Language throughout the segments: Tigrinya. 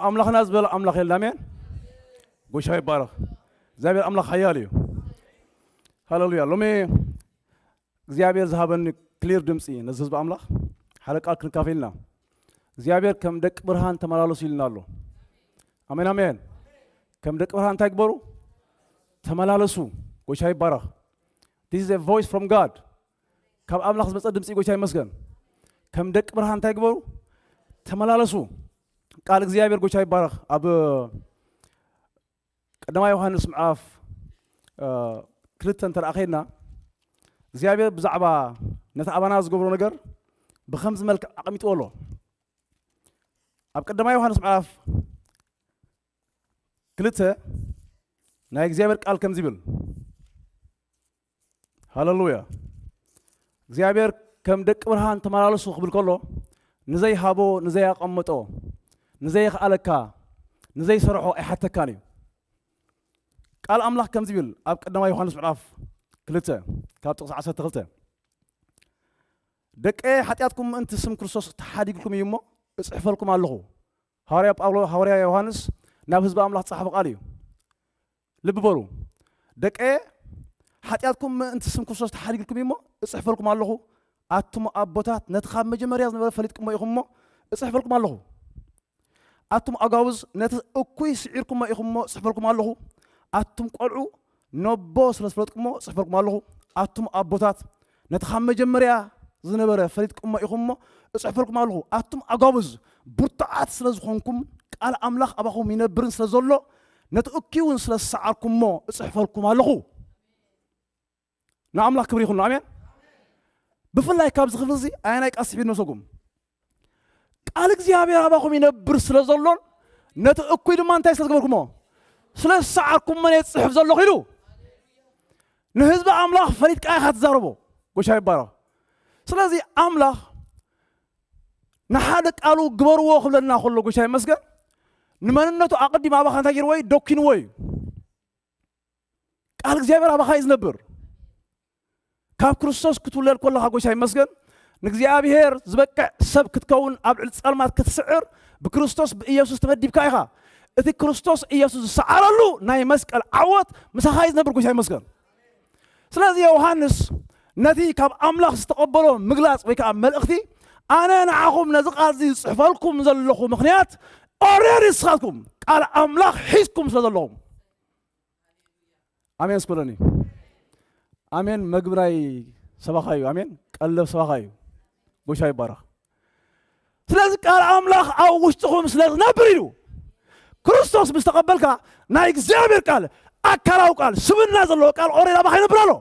ኣምላኽና ዝበለ ኣምላኽ የለ። ኣሜን። ጎይታ ይባረኽ። እግዚኣብሔር ኣምላኽ ሓያል እዩ። ሃሌሉያ። ሎሚ እግዚኣብሔር ዝሃበኒ ክሊር ድምፂ ነዚ ህዝቢ ኣምላኽ ሓደ ቃል ክንካፈል ኢና። እግዚኣብሔር ከም ደቂ ብርሃን ተመላለሱ ኢልና ኣሎ። ኣሜን፣ ኣሜን። ከም ደቂ ብርሃን እንታይ ግበሩ? ተመላለሱ። ጎይታ ይባረኽ። This is a voice from God. ካብ ኣምላኽ ዝመጸ ድምጺ። ጎይታ ይመስገን። ከም ደቂ ብርሃን እንታይ ግበሩ? ተመላለሱ። ቃል እግዚኣብሔር። ጎይታ ይባረኽ። ኣብ ቀዳማይ ዮሃንስ ምዕራፍ ክልተ እንተ ደኣ ኸይድና እግዚኣብሔር ብዛዕባ ነቲ ኣባና ዝገብሮ ነገር ብኸምዚ መልክዕ ኣቐሚጥዎ ኣሎ። ኣብ ቀዳማይ ዮሃንስ ምዕራፍ ክልተ ናይ እግዚኣብሔር ቃል ከምዚ ይብል። ሃሌሉያ። እግዚኣብሔር ከም ደቂ ብርሃን ተመላለሱ ክብል ከሎ ንዘይሃቦ፣ ንዘይኣቐመጦ፣ ንዘይኸኣለካ፣ ንዘይሰርሖ ኣይሓተካን እዩ። ቃል ኣምላኽ ከምዚ ይብል ኣብ ቀዳማይ ዮሃንስ ምዕራፍ ክልተ ካብ ጥቕሲ ዓሰርተ ክልተ፣ ደቀየ፣ ሓጢኣትኩም ምእንቲ ስም ክርስቶስ ተሓዲግኩም እዩ እሞ እጽሕፈልኩም ኣለኹ። ሃዋርያ ጳውሎ፣ ሃዋርያ ዮሃንስ ናብ ህዝቢ ኣምላኽ ዝጸሓፈ ቃል እዩ። ልቢ በሉ። ደቀየ፣ ሓጢኣትኩም ምእንቲ ስም ክርስቶስ ተሓዲግኩም እዩ እሞ እጽሕፈልኩም ኣለኹ። ኣቱም ኣቦታት ነቲ ካብ መጀመርያ ዝነበረ ፈሊጥኩሞ ኢኹም እሞ እጽሕፈልኩም ኣለኹ። ኣቱም ኣጋውዝ ነቲ እኩይ ስዒርኩሞ ኢኹም እሞ እጽሕፈልኩም ኣለኹ። ኣቱም ቆልዑ ነቦ ስለ ዝፈለጥኩሞ እጽሕፈልኩም ኣለኹ። ኣቱም ኣቦታት ነቲ ካብ መጀመርያ ዝነበረ ፈሊጥኩሞ ኢኹም እሞ እጽሕፈልኩም ኣለኹ። ኣቱም ኣጋውዝ ብርቱዓት ስለ ዝኾንኩም ቃል ኣምላኽ ኣባኹም ይነብርን ስለ ዘሎ ነቲ እኩይ እውን ስለ ዝሰዓርኩሞ እጽሕፈልኩም ኣለኹ። ንኣምላኽ ክብሪ ይኹን። ኣሜን። ብፍላይ ካብዚ ክፍሊ እዚ ኣየናይ ቃል ስሒቡ ይመስለኩም? ቃል እግዚኣብሔር ኣባኹም ይነብር ስለ ዘሎን ነቲ እኩይ ድማ እንታይ ስለ ዝገበርኩሞ? ስለ ዝሰዓርኩሞ እየ ዝጽሕፍ ዘለኹ ኢሉ። ንህዝቢ ኣምላኽ ፈሊጥካ ኢኻ ትዛረቦ። ጎይታ ይባረኽ። ስለዚ ኣምላኽ ንሓደ ቃሉ ግበርዎ ክብለና ከሎ፣ ጎይታ ይመስገን፣ ንመንነቱ ኣቐዲሙ ኣባኻ እንታይ ገይርዎ እዩ? ደኪንዎ እዩ። ቃል እግዚኣብሔር ኣባኻ እዩ ዝነብር። ካብ ክርስቶስ ክትውለድ ከለኻ፣ ጎይታ ይመስገን፣ ንእግዚኣብሔር ዝበቅዕ ሰብ ክትከውን፣ ኣብ ልዕሊ ጸልማት ክትስዕር፣ ብክርስቶስ ብኢየሱስ ተመዲብካ ኢኻ። እቲ ክርስቶስ ኢየሱስ ዝሰዓረሉ ናይ መስቀል ዓወት ምሳኻ እዩ ዝነብር። ጎይታ ይመስገን። ስለዚ ዮሃንስ ነቲ ካብ ኣምላኽ ዝተቐበሎ ምግላጽ ወይ ከዓ መልእኽቲ፣ ኣነ ንዓኹም ነዚ ቃል እዚ ዝጽሕፈልኩም ዘለኹ ምኽንያት፣ ኦልሬዲ ንስኻትኩም ቃል ኣምላኽ ሒዝኩም ስለ ዘለኹም። ኣሜን እስኮለኒ። ኣሜን። መግቢ ናይ ሰባኻ እዩ። ኣሜን። ቀለብ ሰባኻ እዩ። ጎይታ ይባረኽ። ስለዚ ቃል ኣምላኽ ኣብ ውሽጥኹም ስለ ዝነብር ኢሉ። ክርስቶስ ምስ ተቐበልካ ናይ እግዚኣብሔር ቃል፣ ኣካላዊ ቃል፣ ስብና ዘለዎ ቃል ኦሬድ ኣባኻ ይነብር ኣሎ።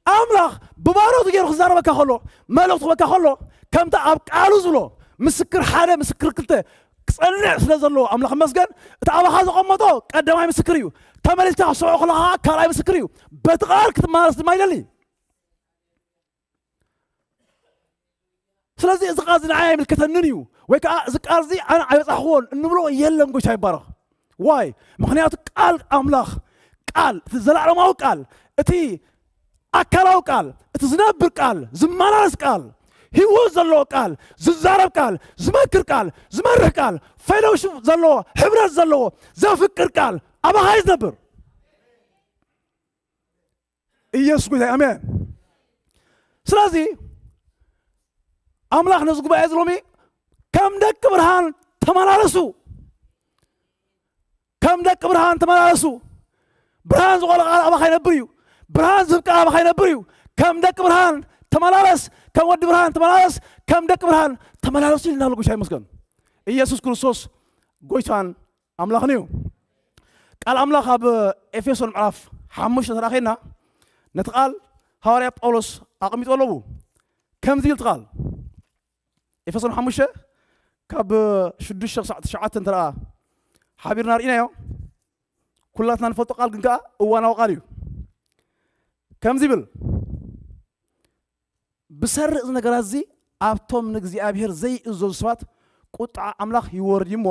ኣምላኽ ብባሮቱ ገይሩ ክዛረበካ ከሎ፣ መልእኽቲ ክበካ ከሎ፣ ከምቲ ኣብ ቃሉ ዝብሎ፣ ምስክር ሓደ፣ ምስክር ክልተ ክጸንዕ ስለ ዘለዎ ኣምላኽ መስገን፣ እቲ ኣባኻ ዘቐመጦ ቀዳማይ ምስክር እዩ። ተመሊስካ ክትሰምዖ ከለኻ ካልኣይ ምስክር እዩ። በቲ ቃል ክትመላለስ ድማ ይደሊ። ስለዚ እዚ ቃል እዚ ንዓይ ኣይምልከተንን እዩ ወይ ከዓ እዚ ቃል እዚ ኣነ ኣይበጻሕክዎን እንብሎ የለን። ጎይታ ይባረኽ። ዋይ? ምኽንያቱ ቃል ኣምላኽ፣ ቃል፣ እቲ ዘለዓለማዊ ቃል፣ እቲ ኣካላዊ ቃል፣ እቲ ዝነብር ቃል፣ ዝመላለስ ቃል፣ ህይወት ዘለዎ ቃል፣ ዝዛረብ ቃል፣ ዝመክር ቃል፣ ዝመርሕ ቃል፣ ፌሎሺፕ ዘለዎ፣ ሕብረት ዘለዎ፣ ዘፍቅር ቃል ኣባኻ እዩ ዝነብር። ኢየሱስ ጎይታ እዩ። ኣሜን። ስለዚ ኣምላኽ ነዚ ጉባኤ እዚ ሎሚ ከም ደቂ ብርሃን ተመላለሱ፣ ከም ደቂ ብርሃን ተመላለሱ። ብርሃን ዝኾነ ቃል ኣባኻ ይነብር እዩ። ብርሃን ዝህብ ቃል ኣባኻ ይነብር እዩ። ከም ደቂ ብርሃን ተመላለስ፣ ከም ወዲ ብርሃን ተመላለስ፣ ከም ደቂ ብርሃን ተመላለሱ ኢልና ኣሎ። ጎይታ ይመስገን። ኢየሱስ ክርስቶስ ጎይታን ኣምላኽን እዩ። ቃል ኣምላኽ ኣብ ኤፌሶን ምዕራፍ ሓሙሽተ ተራኺና ነቲ ቃል ሃዋርያ ጳውሎስ ኣቐሚጦ ኣለዉ። ከምዚ ይብል እቲ ቃል፣ ኤፌሶን ሓሙሽተ ካብ ሽዱሽተ ክሳዕ ትሽዓተ እንተ ደኣ ሓቢርና ርኢናዮ፣ ኩላትና ንፈልጦ ቃል ግን ከኣ እዋናዊ ቃል እዩ። ከምዚ ይብል፣ ብሰሪ እዚ ነገራት እዚ ኣብቶም ንእግዚኣብሔር ዘይእዘዙ ሰባት ቁጥዓ ኣምላኽ ይወርድ እዩ እሞ፣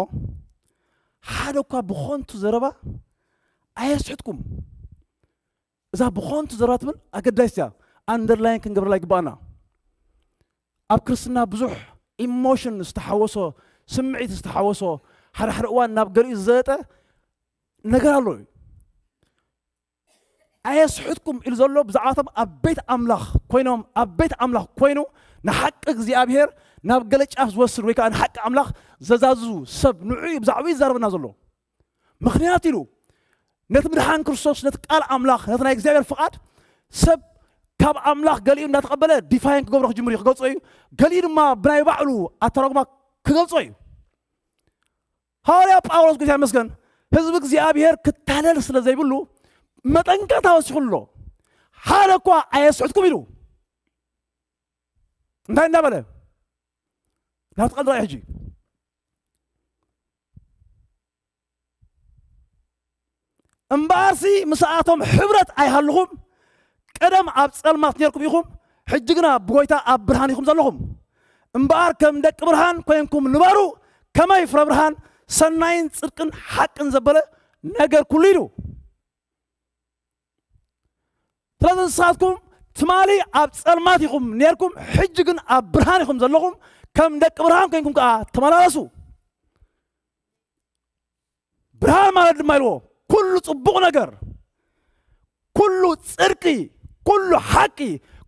ሓደ እኳ ብኾንቱ ዘረባ ኣየስሕትኩም። እዛ ብኾንቱ ዘረባ ትብል ኣገዳሲት እያ። ኣንደርላይን ክንገብረላ ይግባኣና። ኣብ ክርስትና ብዙሕ ኢሞሽን ዝተሓወሶ ስምዒት ዝተሓወሶ፣ ሓደ ሓደ እዋን ናብ ገሊኡ ዝዘለጠ ነገር ኣሎ እዩ። ኣየስሕትኩም ኢሉ ዘሎ ብዛዕባቶም ኣብ ቤት ኣምላኽ ኮይኖም፣ ኣብ ቤት ኣምላኽ ኮይኑ ንሓቂ እግዚኣብሔር ናብ ገለ ጫፍ ዝወስድ ወይ ከዓ ንሓቂ ኣምላኽ ዘዛዝዙ ሰብ ንዑ እዩ ብዛዕባኡ ይዛረበና ዘሎ። ምኽንያት ኢሉ ነቲ ምድሓን ክርስቶስ፣ ነቲ ቃል ኣምላኽ፣ ነቲ ናይ እግዚኣብሔር ፍቓድ ሰብ ካብ ኣምላኽ ገሊኡ እንዳተቐበለ ዲፋይን ክገብሮ ክጅምር እዩ፣ ክገልጾ እዩ። ገሊኡ ድማ ብናይ ባዕሉ ኣተራጉማ ክገልጾ እዩ። ሃዋርያ ጳውሎስ፣ ጌታ ይመስገን፣ ህዝቢ እግዚኣብሔር ክታለል ስለ ዘይብሉ መጠንቀቕታ ወሲኹ ኣሎ። ሓደ እኳ ኣየስሕትኩም ኢሉ። እንታይ እንዳበለ? ናብቲ ቃል ንርኣይ ሕጂ። እምበኣርሲ ምስኣቶም ሕብረት ኣይሃልኹም፣ ቀደም ኣብ ጸልማት ኔርኩም ኢኹም፣ ሕጂ ግና ብጎይታ ኣብ ብርሃን ኢኹም ዘለኹም። እምበኣር ከም ደቂ ብርሃን ኮይንኩም ንበሩ፣ ከመይ ፍረ ብርሃን ሰናይን ጽድቅን ሓቅን ዘበለ ነገር ኩሉ ኢሉ። ስለዚ ንስኻትኩም ትማሊ ኣብ ጸልማት ኢኹም ኔርኩም፣ ሕጂ ግን ኣብ ብርሃን ኢኹም ዘለኹም፣ ከም ደቂ ብርሃን ኮይንኩም ከኣ ተመላለሱ። ብርሃን ማለት ድማ ኢልዎ፣ ኩሉ ጽቡቕ ነገር፣ ኩሉ ጽድቂ፣ ኩሉ ሓቂ፣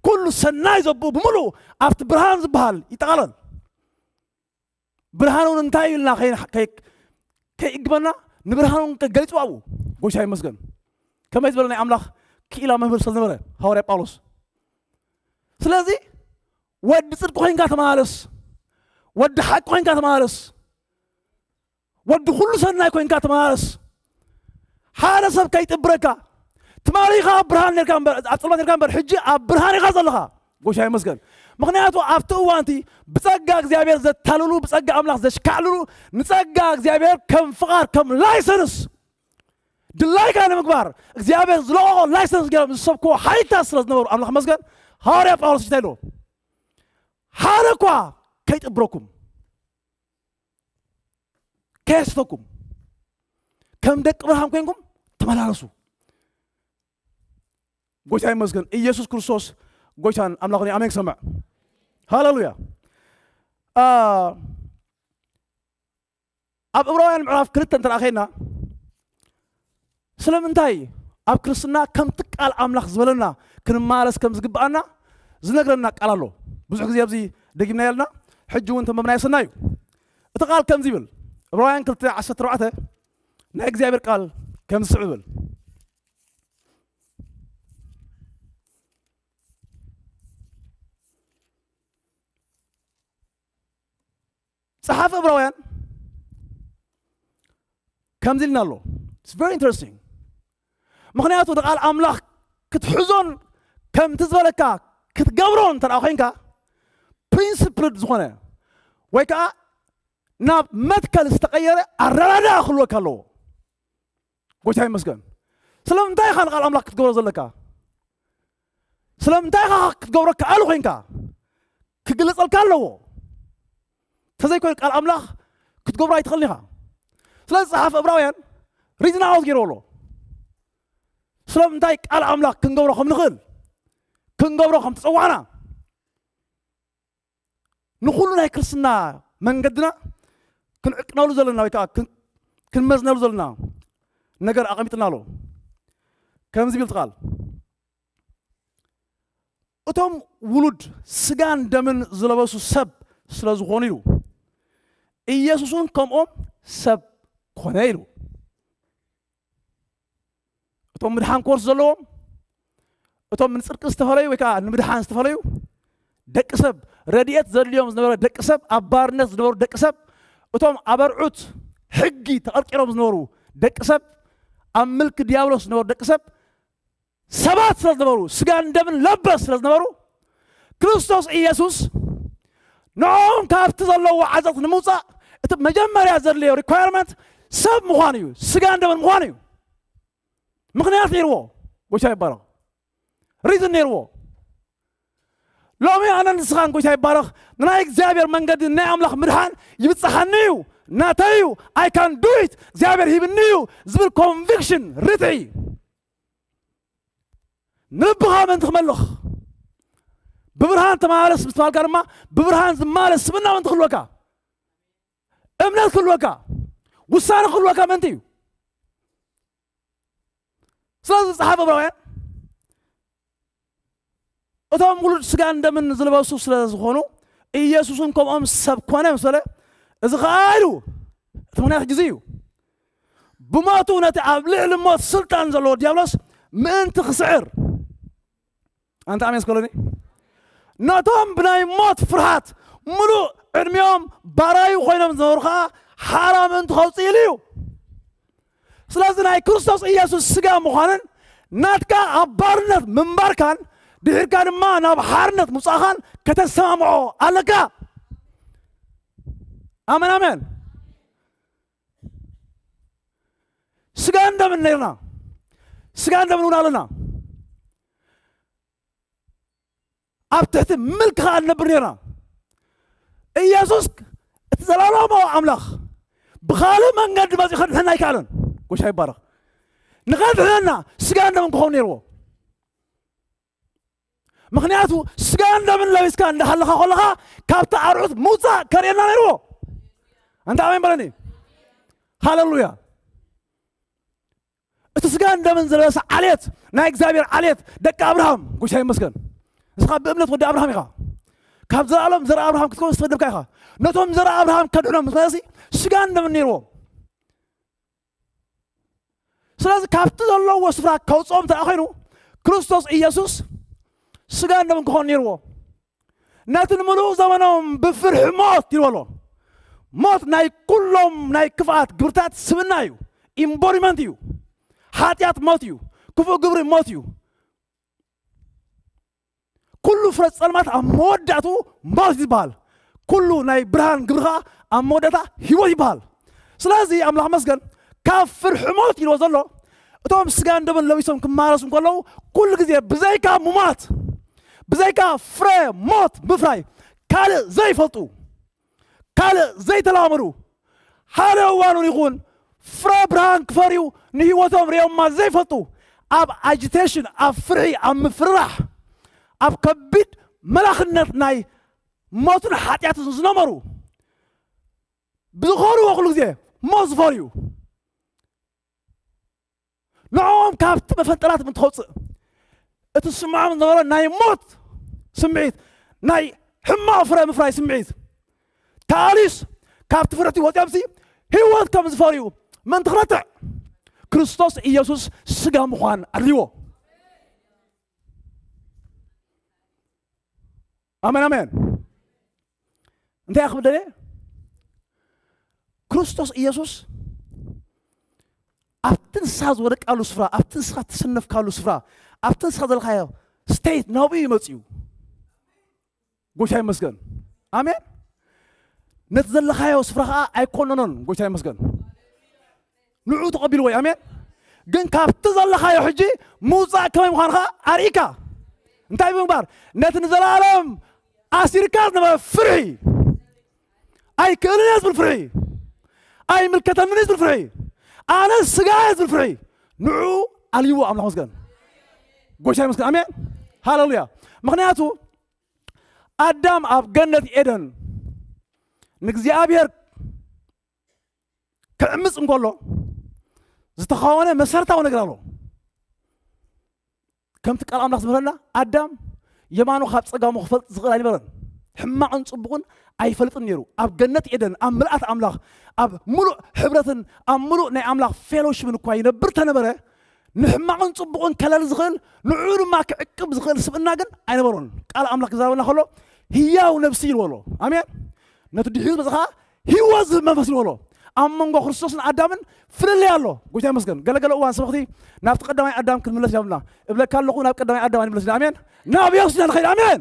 ኩሉ ሰናይ ዘብኡ ብምሉእ ኣብቲ ብርሃን ዝበሃል ይጠቓለል። ብርሃን እውን እንታይ ኢልና ከይ-፣ ከይ-፣ ከይእግበና ንብርሃን እውን ገሊጹ ኣብኡ። ጎይታ ይመስገን። ከመይ ዝበለ ናይ ኣምላኽ ክኢላ መምህር ስለ ዝነበረ ሃዋርያ ጳውሎስ። ስለዚ ወዲ ጽድቂ ኮይንካ ተመላለስ፣ ወዲ ሓቂ ኮይንካ ተመላለስ፣ ወዲ ኩሉ ሰናይ ኮይንካ ተመላለስ። ሓደ ሰብ ከይጥብረካ። ትማሊ ኢኻ ኣብ ብርሃን ኔርካ እምበር፣ ኣብ ጸልማት ኔርካ እምበር፣ ሕጂ ኣብ ብርሃን ኢኻ ዘለኻ። ጎይታ ይመስገን። ምኽንያቱ ኣብቲ እዋንቲ ብጸጋ እግዚኣብሔር ዘታልሉ፣ ብጸጋ ኣምላኽ ዘሽካዕልሉ፣ ንጸጋ እግዚኣብሔር ከም ፍቓድ፣ ከም ላይሰንስ ድላይካ ንምግባር እግዚኣብሔር ዝለቐቖ ላይሰንስ ገይሮም ዝሰብክዎ ሓይልታት ስለ ዝነበሩ፣ ኣምላኽ ይመስገን፣ ሃዋርያ ጳውሎስ እንታይ ኢልዎ? ሓደ እኳ ከይጥብረኩም፣ ከየስተኩም፣ ከም ደቂ ብርሃን ኮይንኩም ተመላለሱ። ጎይታ ይመስገን። ኢየሱስ ክርስቶስ ጎይታን ኣምላኽን እዩ። ኣሜን ክሰምዕ። ሃሌሉያ። አ፣ ኣብ ዕብራውያን ምዕራፍ ክልተ እንተ ደኣ ኸይድና፣ ስለምንታይ ኣብ ክርስትና ከምቲ ቃል ኣምላኽ ዝበለና ክንመላለስ ከም ዝግብኣና ዝነግረና ቃል ኣሎ። ብዙሕ ግዜ ኣብዚ ደጊምና የልና፣ ሕጂ እውን ተንበብናዮ ሰናይ እዩ። እቲ ቃል ከምዚ ይብል፣ ዕብራውያን ክልተ ዓሰርተ ኣርባዕተ ናይ እግዚኣብሔር ቃል ከምዚ ስዕብ ይብል። ጸሓፊ ዕብራውያን ከምዚ ኢልና ኣሎ። It's very interesting። ምኽንያቱ ንቓል ኣምላኽ ክትሕዞን ከምቲ ዝበለካ ክትገብሮን እንተ ደኣ ኮይንካ፣ ፕሪንስፕልድ ዝኾነ ወይ ከዓ ናብ መትከል ዝተቐየረ ኣረዳድኣ ክህልወካ ኣለዎ። ጎይታ ይመስገን። ስለምንታይ ኢኻ ንቓል ኣምላኽ ክትገብሮ ዘለካ? ስለምንታይ ኢኻ ክትገብሮ ከኣሉ ኮይንካ? ክግለጸልካ ኣለዎ። ተዘይኮይኑ ቃል ኣምላኽ ክትገብሮ ኣይትኽእልን ኢኻ። ስለዚ ጸሓፊ ዕብራውያን ሪዝን ኣውት ገይርዎ ኣሎ። ስለምንታይ ቃል ኣምላኽ ክንገብሮ ከም ንኽእል፣ ክንገብሮ ከም ተጸዋዕና፣ ንኹሉ ናይ ክርስትና መንገድና ክንዕቅነሉ ዘለና ወይ ከዓ ክን-፣ ክንመዝነሉ ዘለና ነገር ኣቐሚጥና ኣሎ። ከምዚ ይብል እቲ ቃል፣ "እቶም ውሉድ ስጋን ደምን ዝለበሱ ሰብ ስለ ዝኾኑ" ኢሉ፣ "ኢየሱስ እውን ከምኦም ሰብ ኮነ" ኢሉ። እቶም ምድሓን ኮርስ ዘለዎም፣ እቶም ንጽድቂ ዝተፈለዩ ወይ ከዓ ንምድሓን ዝተፈለዩ ደቂ ሰብ፣ ረድኤት ዘድልዮም ዝነበረ ደቂ ሰብ፣ ኣብ ባርነት ዝነበሩ ደቂ ሰብ፣ እቶም ኣብ ኣርዑት ሕጊ ተቐርቂሮም ዝነበሩ ደቂ ሰብ፣ ኣብ ምልኪ ዲያብሎስ ዝነበሩ ደቂ ሰብ፣ ሰባት ስለ ዝነበሩ፣ ስጋን ደምን ለበስ ስለ ዝነበሩ፣ ክርስቶስ ኢየሱስ ንዕኦም ካብቲ ዘለዎ ዓዘቕት ንምውጻእ እቲ መጀመርያ ዘድልዮ ሪኳየርመንት ሰብ ምዃን እዩ፣ ስጋን ደምን ምዃን እዩ። ምኽንያት ነይርዎ፣ ጎይታ ይባረኽ። ሪዝን ነይርዎ። ሎሚ ኣነን ንስኻን፣ ጎይታ ይባረኽ፣ ንናይ እግዚኣብሔር መንገዲ፣ ናይ ኣምላኽ ምድሓን ይብጽሓኒ እዩ፣ ናተይ እዩ፣ I can do it፣ እግዚኣብሔር ሂብኒ እዩ ዝብል ኮንቪክሽን፣ ርትዒ፣ ንልብኻ ምእንቲ ክመልኽ፣ ብብርሃን ተመላለስ ምስ ተባልካ ድማ፣ ብብርሃን ዝመላለስ ስብእና ምእንቲ ክህልወካ፣ እምነት ክህልወካ፣ ውሳነ ክህልወካ ምእንቲ እዩ። ስለዚ ዝጸሓፈ ዕብራውያን፣ እቶም ውሉድ ስጋን ደምን ዝለበሱ ስለ ዝኾኑ፣ ኢየሱስን ከምኦም ሰብ ኮነ ምስ በለ፣ እዚ ኸኣ ኢሉ፣ እቲ ምኽንያት ግዜ እዩ። ብሞቱ ነቲ ኣብ ልዕሊ ሞት ስልጣን ዘለዎ ዲያብሎስ ምእንቲ ክስዕር፣ ኣንታ ኣሜን ስከለኒ። ነቶም ብናይ ሞት ፍርሃት ምሉእ ዕድሚኦም ባራዩ ኮይኖም ዝነበሩ ኸዓ ሓራ ምእንቲ ከውፅእ ኢሉ እዩ። ስለዚ ናይ ክርስቶስ ኢየሱስ ስጋ ምዃንን ናትካ ኣብ ባርነት ምንባርካን ድሒርካ ድማ ናብ ሓርነት ምውፃእኻን ከተሰማምዖ ኣለካ። ኣሜን ኣሜን። ስጋን ደምን ነርና፣ ስጋን ደምን እውን ኣለና። ኣብ ትሕቲ ምልኪ ኸዓ ንነብር ነርና። ኢየሱስ እቲ ዘላለማዊ ኣምላኽ ብኻልእ መንገዲ መጺኡ ከድሕነና ኣይከኣለን። ጎይታ ይባረኽ። ንኸድሕነና ስጋን ደምን ክኸውን ነርዎ። ምኽንያቱ ስጋን ደምን ለቢስካ እንዳሃለኻ ከለኻ ካብቲ ኣርዑት ምውፃእ ከርእየና ነርዎ። ኣንታ ኣሜን በለኒ። ሃሌሉያ። እቲ ስጋን ደምን ዝለበሰ ዓሌት፣ ናይ እግዚኣብሔር ዓሌት፣ ደቂ ኣብርሃም፣ ጎይታ ይመስገን። ንስኻ ብእምነት ወዲ ኣብርሃም ኢኻ። ካብ ዘረኣሎም ዘረ ኣብርሃም ክትከውን ዝተመደብካ ኢኻ። ነቶም ዘረ ኣብርሃም ከድሕኖም ምስ መለሲ ስጋን ደምን ነይርዎም። ስለዚ ካብቲ ዘለውዎ ስፍራ ከውፅኦም እንተ ኮይኑ ክርስቶስ ኢየሱስ ስጋን ደምን ክኾን ነይርዎ። ነቲ ንምሉእ ዘመኖም ብፍርሒ ሞት ይበሎ። ሞት ናይ ኩሎም ናይ ክፍኣት ግብርታት ስብና እዩ። ኢምቦዲመንት እዩ። ሓጢኣት ሞት እዩ። ክፉእ ግብሪ ሞት እዩ። ኩሉ ፍረ ጸልማት ኣብ መወዳእቱ ሞት ዝበሃል። ኩሉ ናይ ብርሃን ግብሪ ኸዓ ኣብ መወዳእታ ህይወት ይበሃል። ስለዚ ኣምላኽ መስገን ካብ ፍርሒ ሞት ኢልዎ ዘሎ እቶም ስጋን ደምን ለቢሶም ክማረሱ እንከለዉ ኩሉ ግዜ ብዘይካ ሙማት ብዘይካ ፍረ ሞት ምፍራይ ካልእ ዘይፈልጡ ካልእ ዘይተላመዱ ሓደ እዋን እውን ይኹን ፍረ ብርሃን ክፈርዩ ንህይወቶም ርእዮማ ዘይፈልጡ ኣብ ኣጂቴሽን ኣብ ፍርሒ ኣብ ምፍርራሕ ኣብ ከቢድ መላኽነት ናይ ሞትን ሓጢኣትን ዝነበሩ ብዝኸርዎ ኩሉ ግዜ ሞት ዝፈርዩ ንዕኦም ካብቲ መፈንጠላት ምትኸውፅእ እቲ ዝስምዖም ዝነበረ ናይ ሞት ስምዒት ናይ ሕማቕ ፍረ ምፍራይ ስምዒት ተኣሊስ ካብቲ ፍርሕቲ ወፂኦምሲ ህይወት ከም ዝፈርዩ ምእንቲ ክረትዕ ክርስቶስ ኢየሱስ ስጋ ምዃን ኣድልዎ ኣሜን ኣሜን እንታይ ክብል ደልየ ክርስቶስ ኢየሱስ ኣብቲ ንስኻ ዝወደቃሉ ስፍራ ኣብቲ ንስኻ ትስነፍካሉ ስፍራ ኣብቲ ንስኻ ዘለኻዮ ስቴት ናብኡ ይመፅኡ ጎይታ ይመስገን ኣሜን ነቲ ዘለኻዮ ስፍራ ከዓ ኣይኮነኖን ጎይታ ይመስገን ንዑ ተቐቢልዎ ኣሜን ግን ካብቲ ዘለኻዮ ሕጂ ምውፃእ ከመይ ምዃንኻ ኣርኢካ እንታይ ብምግባር ነቲ ንዘለኣለም ኣሲርካ ዝነበረ ፍርሒ ኣይክእልን እየ ዝብል ፍርሒ ኣይምልከተንን እዩ ዝብል ፍርሒ ኣነ ስጋ እየ ዝብል ፍርሒ ንዑ ኣልይዎ ኣምላኽ መስገን ጎይታ ይመስገን ኣሜን ሃሌሉያ ምኽንያቱ ኣዳም ኣብ ገነት ኤደን ንእግዚኣብሔር ክዕምፅ እንከሎ ዝተኻወነ መሰረታዊ ነገር ኣሎ ከምቲ ቃል ኣምላኽ ዝምህረና ኣዳም የማኑ ካብ ፀጋሙ ክፈልጥ ዝኽእል ኣይነበረን ሕማቕን ፅቡቕን ኣይፈልጥን ነይሩ ኣብ ገነት ኤደን ኣብ ምልኣት ኣምላኽ ኣብ ሙሉእ ሕብረትን ኣብ ሙሉእ ናይ ኣምላኽ ፌሎሽፕን እኳ ይነብር ተነበረ ንሕማቕን ፅቡቕን ከለል ዝኽእል ንዕኡ ድማ ክዕቅብ ዝኽእል ስብእና ግን ኣይነበሮን ቃል ኣምላኽ ክዛረበና ከሎ ህያው ነብሲ ይልዎ ኣሎ ኣሜን ነቲ ድሒሩ ዝመፅእ ከዓ ህይወት ዝህብ መንፈስ ይልዎ ኣሎ ኣብ መንጎ ክርስቶስን ኣዳምን ፍልልይ ኣሎ ጎይታ ይመስገን ገለገለ እዋን ሰበኽቲ ናብቲ ቀዳማይ ኣዳም ክንምለስ ኢና እብለካ ኣለኹ ናብ ቀዳማይ ኣዳም ኣይንምለስ ኢና ኣሜን ናብ የሱስ ኢና ንኸይድ ኣሜን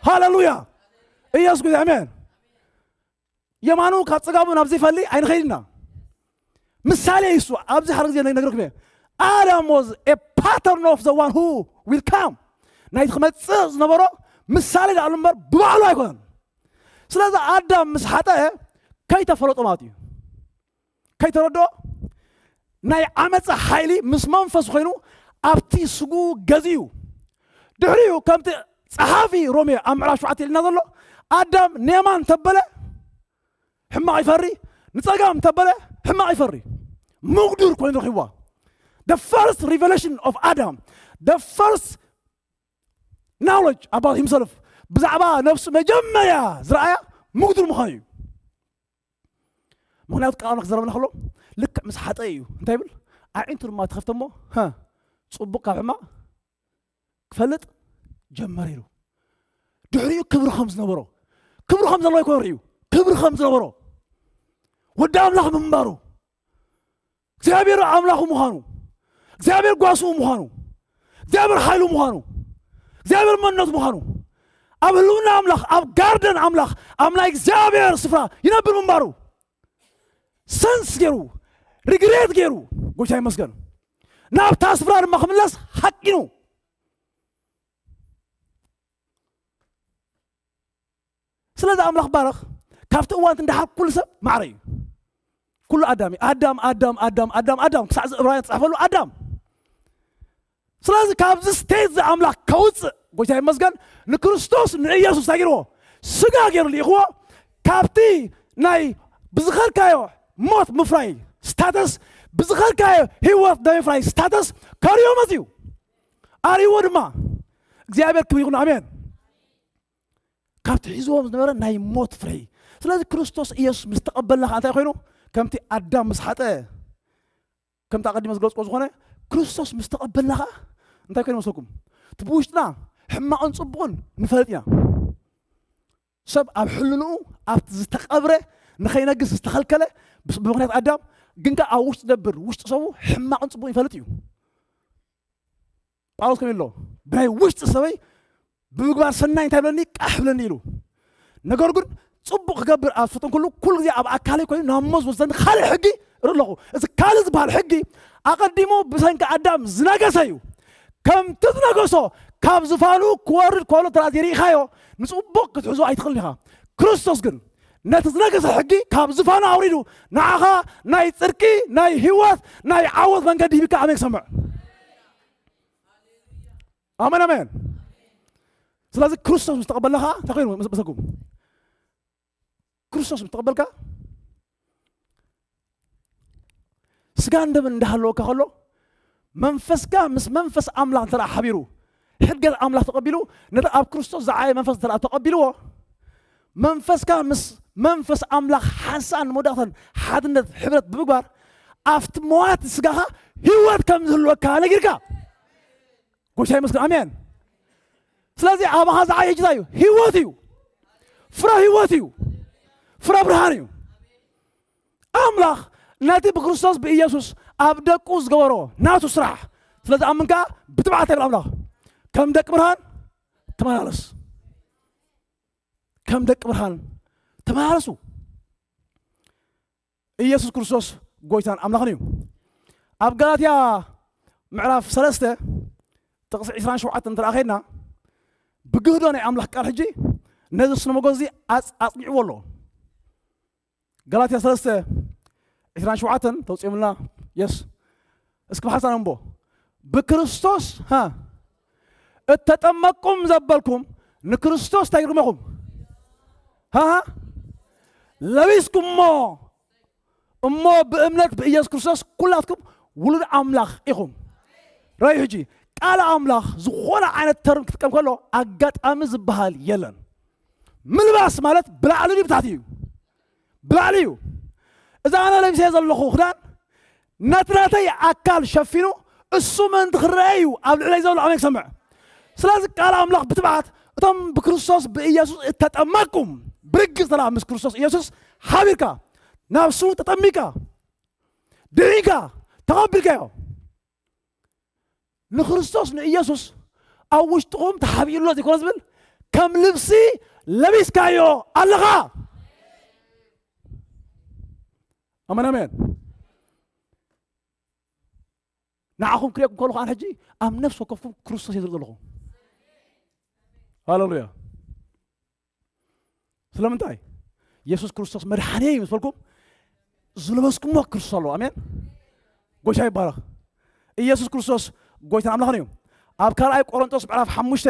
ሃሌሉያ ኢየሱስ ጎይታ ኣሜን የማኑ ካብ ጸጋሙ ናብ ዘይፈሊ ኣይንኸይድ ኢና ምሳሌ እዩ እሱ ኣብዚ ሓደ ግዜ ነግረኩም እየ Adam was a pattern of the one who will come ናይቲ ክመጽእ ዝነበሮ ምሳሌ ደኣ እምበር ብባዕሉ ኣይኮነን ስለዚ ኣዳም ምስ ሓጠአ ከይተፈለጦ ማለት እዩ ከይተረድኦ ናይ ዓመፀ ሓይሊ ምስ መንፈስ ኮይኑ ኣብቲ ስጉኡ ገዚኡ ድሕሪኡ ከምቲ ጸሓፊ ሮሜ ኣብ ምዕራፍ ሸውዓተ ኢልና ዘሎ ኣዳም ንየማን ተበለ ሕማቕ ይፈሪ ንጸጋም እንተበለ ሕማቕ ይፈሪ። ምጉዱር ኮይኑ ረኺብዋ። The first revelation of Adam, the first knowledge about himself, ብዛዕባ ነፍሱ መጀመርያ ዝረኣያ ምጉዱር ምዃኑ እዩ። ምኽንያቱ ቃል ኣምላኽ ክዛረበና ከሎ ልክዕ ምስ ሓጠ እዩ እንታይ ይብል? ኣዒንቱ ድማ ተኸፍተ እሞ ጽቡቕ ካብ ሕማቕ ክፈልጥ ጀመረ ኢሉ። ድሕሪኡ ክብሪ ከም ዝነበሮ፣ ክብሪ ከም ዘለዎ ይኮን ርእዩ። ክብሪ ከም ዝነበሮ፣ ወዲ ኣምላኽ ምንባሩ፣ እግዚኣብሔር ኣምላኹ ምዃኑ፣ እግዚኣብሔር ጓስኡ ምዃኑ፣ እግዚኣብሔር ሓይሉ ምዃኑ፣ እግዚኣብሔር መንነቱ ምዃኑ፣ ኣብ ህልውና ኣምላኽ፣ ኣብ ጋርደን ኣምላኽ፣ ኣብ ናይ እግዚኣብሔር ስፍራ ይነብር ምንባሩ ሰንስ ገይሩ፣ ሪግሬት ገይሩ፣ ጎይታ ይመስገን፣ ናብታ ስፍራ ድማ ክምለስ ሓቂኑ። ስለዚ ኣምላኽ ባረኽ። ካብቲ እዋን እንዳሓር ኩሉ ሰብ ማዕረ እዩ። ኩሉ ኣዳም እዩ። ኣዳም ኣዳም ኣዳም ኣዳም ኣዳም ክሳዕ እዚ ዕብራውያን ዝጻሕፈሉ ኣዳም። ስለዚ ካብዚ ስቴት እዚ ኣምላኽ ከውፅእ፣ ጎይታ ይመስገን፣ ንክርስቶስ ንኢየሱስ እንታይ ገይርዎ? ስጋ ገይሩ ልኢኽዎ። ካብቲ ናይ ብዝኸድካዮ ሞት ምፍራይ ስታተስ፣ ብዝኸድካዮ ህይወት ናይ ምፍራይ ስታተስ ከርእዮ መፅዩ። ኣርእይዎ ድማ። እግዚኣብሔር ክብሪ ይኹን። ኣሜን። ካብቲ ሒዝዎም ዝነበረ ናይ ሞት ፍረ። ስለዚ ክርስቶስ ኢየሱስ ምስ ተቐበልና ከዓ እንታይ ኮይኑ? ከምቲ ኣዳም ምስ ሓጠ፣ ከምቲ ኣቐዲመ ዝገለጽኩዎ ዝኾነ፣ ክርስቶስ ምስ ተቐበልና ከዓ እንታይ ኮይኑ መስለኩም? እቲ ብውሽጥና ሕማቕን ጽቡቕን ንፈልጥ ኢና። ሰብ ኣብ ሕልንኡ ኣብቲ ዝተቐብረ ንኸይነግስ ዝተኸልከለ ብስ-፣ ብምኽንያት ኣዳም፣ ግን ከኣ ኣብ ውሽጢ ዝነብር ውሽጢ ሰቡ ሕማቕን ጽቡቕን ይፈልጥ እዩ። ጳውሎስ ከም ኢሎ፣ ብናይ ውሽጢ ሰበይ ብምግባር ሰናይ እንታይ ብለኒ? ቃሕ ብለኒ ኢሉ። ነገር ግን ጽቡቕ ክገብር ኣብ ዝፈተንኩሉ፣ ኩሉ ግዜ ኣብ ኣካለይ ኮይኑ ናብ ሞት ዝወስደኒ ካልእ ሕጊ እርኢ ኣለኹ። እዚ ካልእ ዝበሃል ሕጊ ኣቐዲሙ ብሰንኪ ኣዳም ዝነገሰ እዩ። ከምቲ ዝነገሶ ካብ ዝፋኑ ክወርድ ከሎ ተራ ዘይርኢኻዮ፣ ንጽቡቕ ክትሕዞ ኣይትኽእልን ኢኻ። ክርስቶስ ግን ነቲ ዝነገሰ ሕጊ ካብ ዝፋኑ ኣውሪዱ፣ ንዓኻ ናይ ጽድቂ፣ ናይ ህይወት፣ ናይ ዓወት መንገዲ ሂብካ። ኣሜን ክሰምዕ። ኣሜን፣ ኣሜን። ስለዚ ክርስቶስ ምስ ተቐበልና ኸዓ እንታይ ኮይኑ መስ-፣ መሰኩም? ክርስቶስ ምስ ተቐበልካ፣ ስጋን ደምን እንዳሃለወካ ከሎ፣ መንፈስካ ምስ መንፈስ ኣምላኽ እንተ ደኣ ሓቢሩ፣ ሕድገት ኣምላኽ ተቐቢሉ፣ ነቲ ኣብ ክርስቶስ ዝዓየ መንፈስ እንተ ደኣ ተቐቢልዎ፣ መንፈስካ ምስ መንፈስ ኣምላኽ ሓንሳእን መወዳእታን ሓድነት፣ ሕብረት ብምግባር፣ ኣብቲ መዋቲ ስጋኻ ህይወት ከም ዝህልወካ ነጊርካ። ጎይታ ይመስገን። ኣሜን። ስለዚ ኣባኻ ዝዓየ ሕጂ እንታይ እዩ? ህይወት እዩ። ፍረ ህይወት እዩ። ፍረ ብርሃን እዩ። ኣምላኽ ነቲ ብክርስቶስ ብኢየሱስ ኣብ ደቁ ዝገበሮ ናቱ ስራሕ ስለ ዝኣምን ከኣ ብትብዓት ይብል ኣምላኽ፣ ከም ደቂ ብርሃን ተመላለስ። ከም ደቂ ብርሃን ተመላለሱ። ኢየሱስ ክርስቶስ ጎይታን ኣምላኽን እዩ። ኣብ ጋላትያ ምዕራፍ ሰለስተ ጥቕሲ ዕስራን ሸውዓተን እንተ ደኣ ኸይድና፣ ብግህዶ ናይ ኣምላኽ ቃል ሕጂ ነዚ ስነ መጎዚ ኣጽ-፣ ኣጽኒዕዎ ኣሎ። ጋላትያ ሰለስተ ዕስራን ሸውዓተን ተውጽኦምልና። የስ። እስኪ ብሓንሳእ ነንብቦ። ብክርስቶስ፣ ሃ፣ እተጠመቅኩም ዘበልኩም ንክርስቶስ እንታይ ገርኩም ኢኹም? ሃ፣ ሃ፣ ለቢስኩሞ። እሞ ብእምነት ብኢየሱስ ክርስቶስ ኩላትኩም ውሉድ ኣምላኽ ኢኹም። ራእዩ ሕጂ ቃል ኣምላኽ ዝኾነ ዓይነት ተርም ክትጥቀም ከሎ ኣጋጣሚ ዝበሃል የለን። ምልባስ ማለት ብላዕሊ ድዩ ብታሕቲ እዩ? ብላዕሊ እዩ። እዚ ኣነ ለቢሰ ዘለኹ ክዳን ነቲ ናተይ ኣካል ሸፊኑ እሱ ምእንቲ ክረአ እዩ ኣብ ልዕለይ ዘሎ። ኣሜን ክሰምዕ። ስለዚ ቃል ኣምላኽ ብትብዓት እቶም ብክርስቶስ ብኢየሱስ እተጠመቅኩም ብርግጽ ተላ ምስ ክርስቶስ ኢየሱስ ሓቢርካ ናብ ስሙ ተጠሚካ ድዒካ ተቐቢልካዮ። ንክርስቶስ ንኢየሱስ ኣብ ውሽጥኹም ተሓቢኡ ኣሎ ዘይኮነ ዝብል ከም ልብሲ ለቢስካዮ ኣለኻ። ኣሜን ኣሜን። ንዓኹም ክርእየኩም ከለኹ ኣነ ሕጂ ኣብ ነፍሲ ወከፍኩም ክርስቶስ እየ ዝርኢ ዘለኹ። ሃሌሉያ። ስለምንታይ? የሱስ ክርስቶስ መድሓኒ እዩ ምስ በልኩም ዝለበስኩሞ ክርስቶስ ኣሎ። ኣሜን። ጎይታ ይባረኽ። ኢየሱስ ክርስቶስ ጎይታን ኣምላኽን እዩ። ኣብ ካልኣይ ቆሮንቶስ ምዕራፍ ሓሙሽተ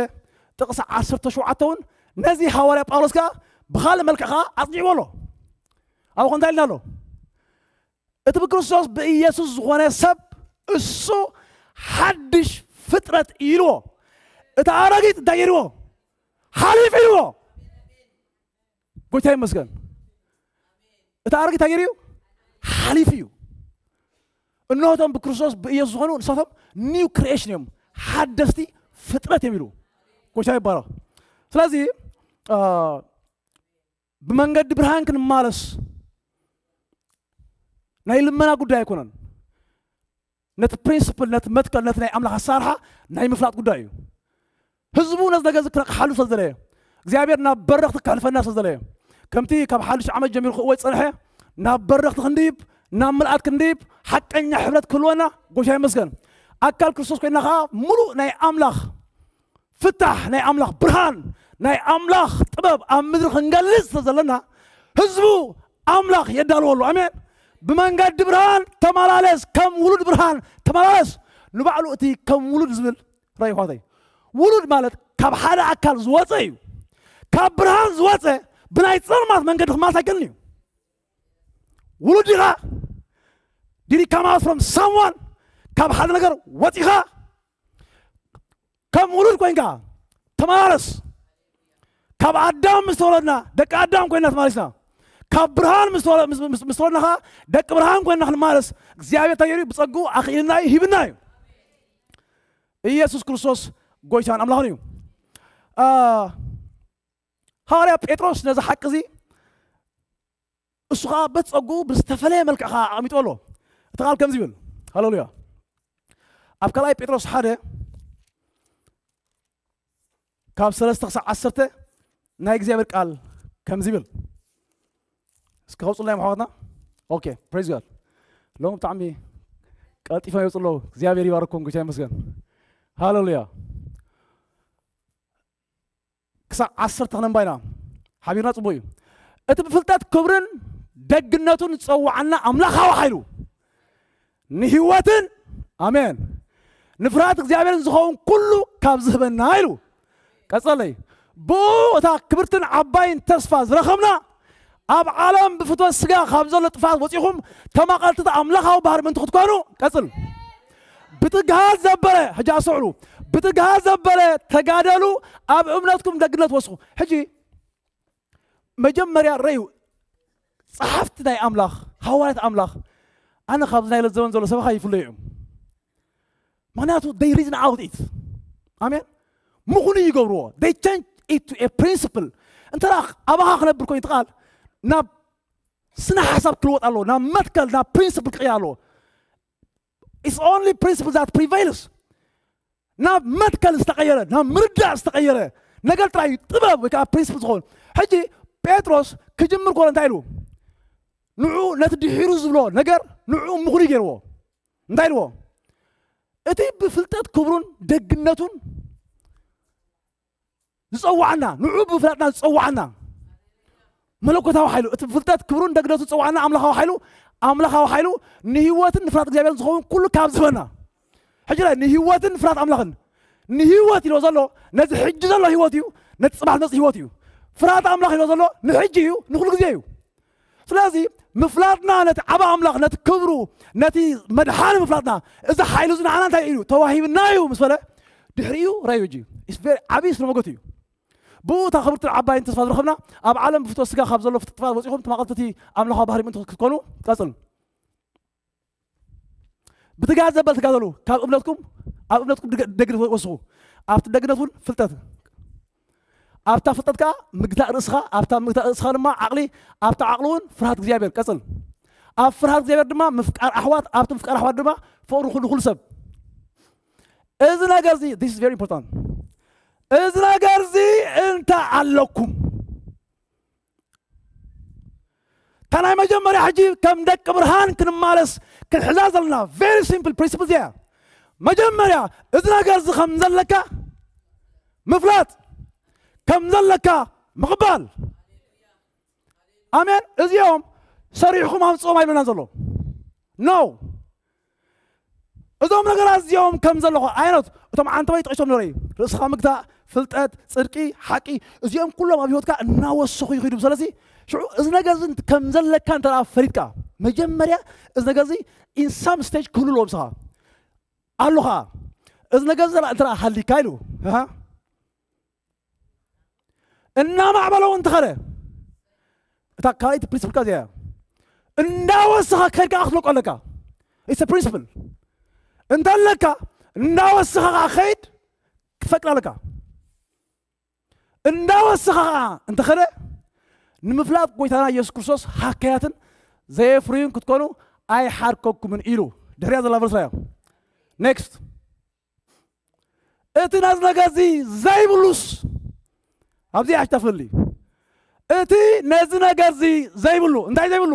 ጥቕሲ ዓሰርተ ሸውዓተ እውን ነዚ ሃዋርያ ጳውሎስ ከኣ ብኻልእ መልክዕ ከኣ ኣጽኒዕዎ ኣሎ። ኣብኡ እንታይ ኢልና ኣሎ? እቲ ብክርስቶስ ብኢየሱስ ዝኾነ ሰብ እሱ ሓድሽ ፍጥረት ኢልዎ። እቲ ኣረጊት እንታይ ገይርዎ? ሓሊፍ ኢልዎ። ጎይታ ይመስገን። እቲ ኣረጊት እንታይ ገይሩ እዩ? ሓሊፍ እዩ። እነሆ እቶም ብክርስቶስ ብኢየሱስ ዝኾኑ ንሳቶም new creation እዮም፣ ሓደስቲ ፍጥረት እዮም ኢሉ። ጎይታ ይባረኽ። ስለዚ ብመንገዲ ብርሃን ክንማለስ ናይ ልመና ጉዳይ ኣይኮነን። ነቲ ፕሪንስፕል፣ ነቲ መትከል፣ ነቲ ናይ ኣምላኽ ኣሰራርሓ ናይ ምፍላጥ ጉዳይ እዩ። ህዝቡ ነዚ ነገር እዚ ክነቕሓሉ ስለ ዝደለየ፣ እግዚኣብሔር ናብ በረኽቲ ከሕልፈና ስለ ዝደለየ፣ ከምቲ ካብ ሓድሽ ዓመት ጀሚሩ ክእወጅ ዝጸንሐ ናብ በረኽቲ ክንድይብ፣ ናብ ምልኣት ክንድይብ፣ ሓቀኛ ሕብረት ክህልወና ጎይታ ይመስገን። ኣካል ክርስቶስ ኮይና ኸዓ ሙሉእ ናይ ኣምላኽ ፍታሕ፣ ናይ ኣምላኽ ብርሃን፣ ናይ ኣምላኽ ጥበብ ኣብ ምድሪ ክንገልጽ ስለ ዘለና ህዝቡ ኣምላኽ የዳልወሉ። ኣሜን። ብመንገዲ ብርሃን ተመላለስ፣ ከም ውሉድ ብርሃን ተመላለስ። ንባዕሉ እቲ ከም ውሉድ ዝብል ራእይ ኳተይ ውሉድ ማለት ካብ ሓደ ኣካል ዝወፀ እዩ። ካብ ብርሃን ዝወፀ ብናይ ፀልማት መንገዲ ክማልስ ኣይከልን እዩ። ውሉድ ኢኻ፣ did he come out from someone? ካብ ሓደ ነገር ወፂኻ ከም ውሉድ ኮይንካ ተመላለስ። ካብ ኣዳም ምስ ተወለድና ደቂ ኣዳም ኮይና ተመሊስና፣ ካብ ብርሃን ምስ ተወለ- ምስ- ምስ- ምስ ተወለድና ኸዓ ደቂ ብርሃን ኮይና ክንመላለስ እግዚኣብሔር እንታይ ገይሩ? ብጸግኡ ኣኽኢልና እዩ፣ ሂብና እዩ። ኢየሱስ ክርስቶስ ጎይታን ኣምላኽን እዩ። አ፣ ሃዋርያ ጴጥሮስ ነዚ ሓቂ እዚ እሱ ኸዓ በቲ ጸግኡ ብዝተፈለየ መልክዕ ኸዓ ኣቐሚጡ ኣሎ። እቲ ቃል ከምዚ ይብል። ሃሌሉያ። ኣብ ካልኣይ ጴጥሮስ ሓደ ካብ ሰለስተ ክሳብ ዓሰርተ ናይ እግዚኣብሔር ቃል ከምዚ ይብል። እስኪ ከውፅልና እዮም ኣሕዋትና። ኦኬ፣ ፕሬዝ ጋድ። ሎም ብጣዕሚ ቀልጢፎም ይወፁ ኣለዉ። እግዚኣብሔር ይባርኩም፣ ጎይታ ይመስገን። ሃሌሉያ። ክሳብ ዓሰርተ ክነንባ ኢና። ሓቢርና ጽቡቕ እዩ። እቲ ብፍልጠት ክብርን ደግነቱን ዝጸውዓና ኣምላኻዊ ሓይሉ ንህይወትን፣ ኣሜን፣ ንፍርሃት እግዚኣብሔርን ዝኸውን ኩሉ ካብ ዝህበና ኢሉ። ቀጸለይ፣ ብኡ እታ ክብርትን ዓባይን ተስፋ ዝረኸብና ኣብ ዓለም ብፍትወት ስጋ ካብ ዘሎ ጥፋት ወጺኹም ተማቐልቲ ኣምላኻዊ ባህሪ ምእንቲ ክትኮኑ፣ ቀጽል። ብትግሃት ዘበለ፣ ሕጂ ኣስተውዕሉ፣ ብትግሃት ዘበለ ተጋደሉ፣ ኣብ እምነትኩም ደግነት ወስኹ። ሕጂ መጀመርያ ረዩ፣ ጸሓፍቲ ናይ ኣምላኽ፣ ሃዋርያት ኣምላኽ፣ ኣነ ካብዚ ናይ ዘመን ዘሎ ሰበኻ ይፍለዩ እዮም። ምኽንያቱ they reason out it። ኣሜን። ምኹኑ ይገብርዎ። They change it to a principle። እንተ ደኣ ኣባኻ ክነብር ኮይኑ እቲ ቃል ናብ ስነ ሓሳብ ክልወጥ ኣለዎ፣ ናብ መትከል፣ ናብ ፕሪንስፕል ክቕየር ኣለዎ። It's only principle that prevails። ናብ መትከል ዝተቐየረ፣ ናብ ምርዳእ ዝተቐየረ ነገር ጥራይ እዩ ጥበብ ወይ ከዓ ፕሪንስፕል ዝኸውን። ሕጂ ጴጥሮስ ክጅምር ከሎ እንታይ ኢሉ? ንዑ ነቲ ድሒሩ ዝብሎ ነገር ንዑ ምኹኑ ገይርዎ። እንታይ ኢልዎ? እቲ ብፍልጠት ክብሩን ደግነቱን ዝጸዋዓና፣ ንዑ ብፍላጥና ዝጸዋዓና መለኮታዊ ሓይሉ፣ እቲ ብፍልጠት ክብሩን ደግነቱ ዝጸዋዓና ኣምላኻዊ ሓይሉ፣ ኣምላኻዊ ሓይሉ ንህይወትን ንፍርሃት እግዚኣብሔር ዝኸውን ኩሉ ካብ ዝህበና። ሕጂ ላይ ንህይወትን ፍርሃት ኣምላኽን፣ ንህይወት ኢልዎ ዘሎ ነዚ ሕጂ ዘሎ ህይወት እዩ፣ ነቲ ጽባሕ ዝመጽእ ህይወት እዩ። ፍርሃት ኣምላኽ ኢልዎ ዘሎ ንሕጂ እዩ፣ ንኹሉ ግዜ እዩ። ስለዚ ምፍላጥና ነቲ ዓባ ኣምላኽ፣ ነቲ ክብሩ፣ ነቲ መድሓኒ ምፍላጥና፣ እዚ ሓይሉ እዚ ንዓና እንታይ እዩ? ተዋሂብና እዩ ምስ በለ፣ ድሕሪኡ ረዩ እጂ። It's very ዓብዪ ስነ መጎት እዩ። ብኡ እታ ክብርትን ዓባይን ተስፋ ዝረኸብና፣ ኣብ ዓለም ብፍትወት ስጋ ካብ ዘሎ ፍጥፋት ወፂኹም ተማቐልቲ እቲ ኣምላኻዊ ባህሪ ምእንቲ ክትኮኑ፣ ቀፅል። ብትግሃት ዘበል ትጋደሉ፣ ካብ እምነትኩም፣ ኣብ እምነትኩም ድገ-፣ ደግነት ወስኹ፣ ኣብቲ ደግነት እውን ፍልጠት፣ ኣብታ ፍልጠት ከዓ ምግታእ ርእስኻ፣ ኣብታ ምግታእ ርእስኻ ድማ ዓቕሊ፣ ኣብታ ዓቕሊ እውን ፍርሃት እግዚኣብሔር። ቀፅል። ኣብ ፍርሃት እግዚኣብሔር ድማ ምፍቃር ኣሕዋት፣ ኣብቲ ምፍቃር ኣሕዋት ድማ ፍቕሪ ኩሉ፣ ኩሉ ሰብ። እዚ ነገር እዚ፣ this is very important። እዚ ነገር እዚ እንተ ኣለኩም፣ እታ ናይ መጀመርያ ሕጂ ከም ደቂ ብርሃን ክንማለስ ክንሕዛ ዘለና very simple principle እዚኣ። መጀመርያ እዚ ነገር እዚ ከም ዘለካ ምፍላጥ፣ ከም ዘለካ ምቕባል። ኣሜን። እዚኦም ሰሪሕኹም ኣምፅኦም ኣይብለና ዘሎ። No። እዞም ነገራት እዚኦም ከም ዘለኹ ዓይነት እቶም ዓንተወይ ጠቂሶም ንርኢ። ርእስኻ ምግታእ፣ ፍልጠት፣ ጽድቂ፣ ሓቂ፣ እዚኦም ኩሎም ኣብ ህይወትካ እናወሰኹ ይኸዱ። ስለዚ ሽዑ እዚ ነገር እዚ ከም ዘለካ እንተ ደኣ ፈሊጥካ፣ መጀመርያ እዚ ነገር እዚ in some stage ክህሉ ኣለዎ። ምሳኻ ኣሎ ኸዓ እዚ ነገር እዚ እንተ ሃሊካ ኢሉ፣ ኣሃ፣ እናማዕበለ እውን እንተኸደ፣ እታ ካልኣይቲ ፕሪንስፕል እዚኣ እያ። እንዳወሰኻ ክኸይድ ከዓ ክትለቆ ኣለካ። It's a principle። እንተለካ እንዳወሰኻ ከዓ ክኸይድ ክትፈቅድ ኣለካ። እንዳወሰኻ ከዓ እንተኸደ፣ ንምፍላጥ ጎይታና ኢየሱስ ክርስቶስ ሃከያትን ዘየፍርዩን ክትኮኑ ኣይሓርከኩምን ኢሉ። ድሕሪያ ዘላ ቨርስ እያ። ኔክስት። እቲ ነዚ ነገር እዚ ዘይብሉስ፣ ኣብዚ ኣሽታፍሊ፣ እቲ ነዚ ነገር እዚ ዘይብሉ፣ እንታይ ዘይብሉ?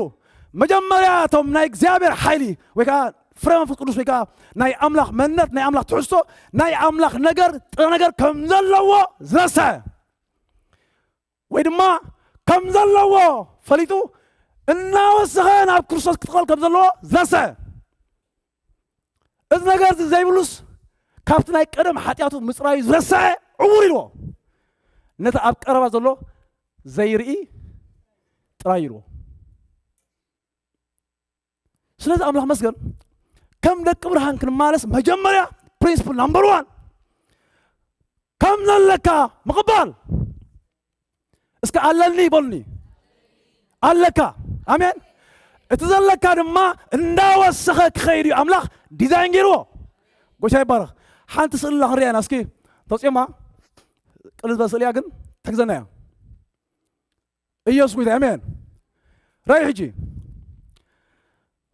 መጀመርያ እቶም ናይ እግዚኣብሔር ሓይሊ ወይ ከዓ ፍረ መንፈስ ቅዱስ ወይ ከዓ ናይ ኣምላኽ መንነት፣ ናይ ኣምላኽ ትሕዝቶ፣ ናይ ኣምላኽ ነገር፣ ጥረ ነገር ከም ዘለዎ ዝረስዐ ወይ ድማ ከም ዘለዎ ፈሊጡ እናወሰኸ ናብ ክርስቶስ ክጥቕለል ከም ዘለዎ ዝረስዐ፣ እዚ ነገር እዚ ዘይብሉስ ካብቲ ናይ ቀደም ሓጢኣቱ ምጽራዩ ዝረስዐ ዕዉር ኢልዎ። ነቲ ኣብ ቀረባ ዘሎ ዘይርኢ ጥራይ ኢልዎ። ስለዚ ኣምላኽ መስገን፣ ከም ደቂ ብርሃን ክንማለስ መጀመርያ ፕሪንስፕል ናምበር ዋን ከም ዘለካ ምቕባል። እስከ ኣለኒ በሉኒ። ኣለካ። ኣሜን። እቲ ዘለካ ድማ እንዳወሰኸ ክኸይድ እዩ ኣምላኽ ዲዛይን ገይርዎ። ጎይታ ይባረኽ። ሓንቲ ስእሊ ላ ክንሪኣ ኢና እስኪ። ተውፅኦማ ቅልል ዝበለ ስእሊ እያ ግን ትሕግዘና እያ። ኢየሱስ ጎይታ። ኣሜን። ራይ ሕጂ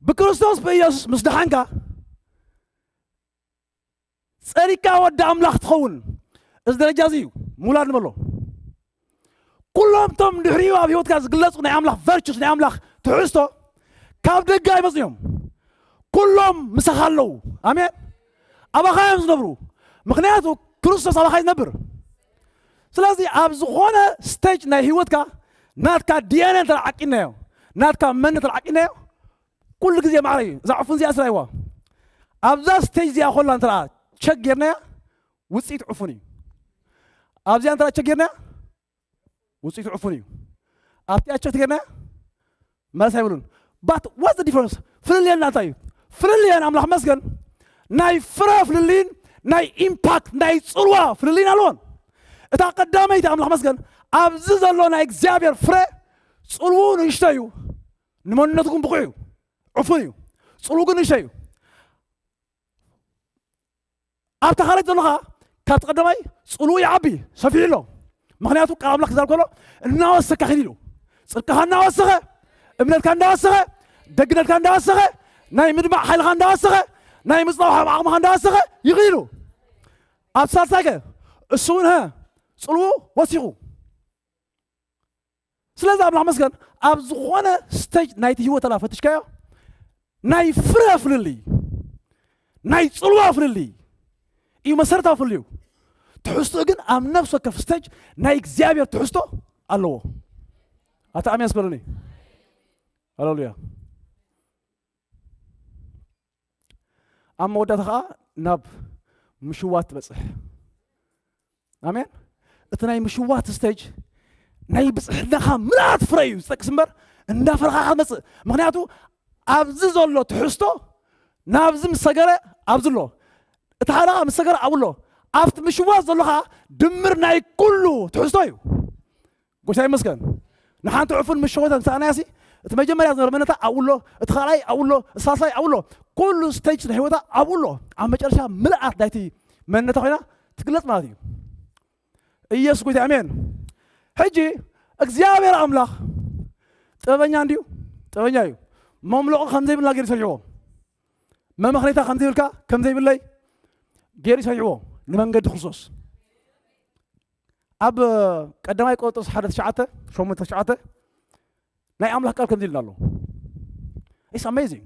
ብክርስቶስ ብኢየሱስ ምስ ደሓንካ ጸሪካ ወዲ ኣምላኽ ትኸውን። እዚ ደረጃ እዚ እዩ ምውላድ ንበሎ። ኩሎም እቶም ድሕሪኡ ኣብ ህይወትካ ዝግለጹ ናይ ኣምላኽ ቨርቹስ፣ ናይ ኣምላኽ ትሕዝቶ ካብ ደገ ኣይመጹ እዮም። ኩሎም ምሳኻ ኣለዉ። ኣሜን። ኣባኻ እዮም ዝነብሩ። ምኽንያቱ ክርስቶስ ኣባኻ ይነብር። ስለዚ ኣብ ዝኾነ ስቴጅ ናይ ህይወትካ ናትካ ዲኤንኤ እንተ ዓቂናዮ፣ ናትካ መንነት እንተ ዓቂናዮ፣ ኩሉ ግዜ ማዕረ እዩ። እዛ ዕፉን እዚኣ ስራይዋ ኣብዛ ስቴጅ እዚኣ ኮላ እንተ ቸክ ጌርናያ ውፅኢት ዕፉን እዩ። ኣብዚኣ እንተ ቸክ ጌርናያ ውፅኢት ዕፉን እዩ። ኣብቲኣ ቸክ ጌርናያ ማለት ኣይብሉን። But what's the difference? ፍልልየና እንታይ እዩ? ፍልልየን ኣምላኽ መስገን ናይ ፍረ ፍልልይን ናይ ኢምፓክት ናይ ፅልዋ ፍልልይን ኣለዎን። እታ ቀዳመይቲ ኣምላኽ መስገን ኣብዚ ዘሎ ናይ እግዚኣብሔር ፍረ ፅልዉ ንእሽቶ እዩ፣ ንመንነቱ ግን ብቑዕ እዩ፣ ዕፉን እዩ። ፅልዉ ግን ንእሽቶ እዩ። ኣብታ ካልኣይቲ ዘለኻ ካብቲ ቀዳማይ ፅልኡ ይዓቢ፣ ሰፊሑ ኣሎ። ምኽንያቱ ቃል ኣምላኽ ክዛረብ ከሎ እናወሰካ ኺድ ኢሉ፣ ጽድቅኻ እናወሰኸ፣ እምነትካ እንዳወሰኸ፣ ደግነትካ እንዳወሰኸ፣ ናይ ምድማዕ ሓይልኻ እንዳወሰኸ፣ ናይ ምጽናው ዓቕምኻ እንዳወሰኸ ይኽድ ኢሉ። ኣብ ሳልሳይ ከ እሱ እውን ሀ ፅልኡ ወሲኹ። ስለዚ ኣምላኽ መስገን ኣብ ዝኾነ ስቴጅ ናይቲ ህይወት ኣላ ፈትሽካዮ ናይ ፍረ ፍልልይ ናይ ፅልዋ ፍልልይ እዩ መሰረታዊ ፍልልዩ። ትሕዝትኡ ግን ኣብ ነፍሲ ወከፍ ስቴጅ ናይ እግዚኣብሔር ትሕዝቶ ኣለዎ። ኣታ ኣሜን ስበሉኒ። ሃሌሉያ። ኣብ መወዳእታ ኸዓ ናብ ምሽዋት ትበፅሕ። ኣሜን። እቲ ናይ ምሽዋት ስቴጅ ናይ ብፅሕናኻ ምልኣት ፍረ እዩ ዝጠቅስ እምበር እንዳፈረኻ ክትመፅእ። ምኽንያቱ ኣብዚ ዘሎ ትሕዝቶ ናብዚ ምስ ሰገረ ኣብዚ ኣሎ፣ እቲ ሓደ ኸዓ ምስ ሰገረ ኣብኡ ኣሎ። ኣብቲ ምሽዋት ዘሎ ኸዓ ድምር ናይ ኩሉ ትሕዝቶ እዩ። ጎይታ ይመስገን። ንሓንቲ ዕፉን ምስ ሸወተ እንተኣናያሲ እቲ መጀመርያ ዝነበረ መንነታ ኣብኡ ኣሎ፣ እቲ ካልኣይ ኣብኡ ኣሎ፣ እቲ ሳልሳይ ኣብኡ ኣሎ። ኩሉ ስቴጅ ናይ ህይወታ ኣብኡ ኣሎ። ኣብ መጨረሻ ምልኣት ናይቲ መንነታ ኮይና ትግለጽ ማለት እዩ። ኢየሱስ ጎይታ ኣሜን። ሕጂ እግዚኣብሔር ኣምላኽ ጥበበኛ እንድዩ፣ ጥበበኛ እዩ። መምለቑ ከም ዘይብልና ገይሩ ይሰርሕዎ። መመኽነይታ ከም ዘይብልካ ከም ዘይብለይ ገይሩ ይሰርሕዎ ንመንገዲ ክርስቶስ። ኣብ ቀዳማይ ቆሮንቶስ ሓደ ትሽዓተ ሸሞንተ ትሽዓተ ናይ ኣምላኽ ቃል ከምዚ ኢልና ኣሎ። It's amazing።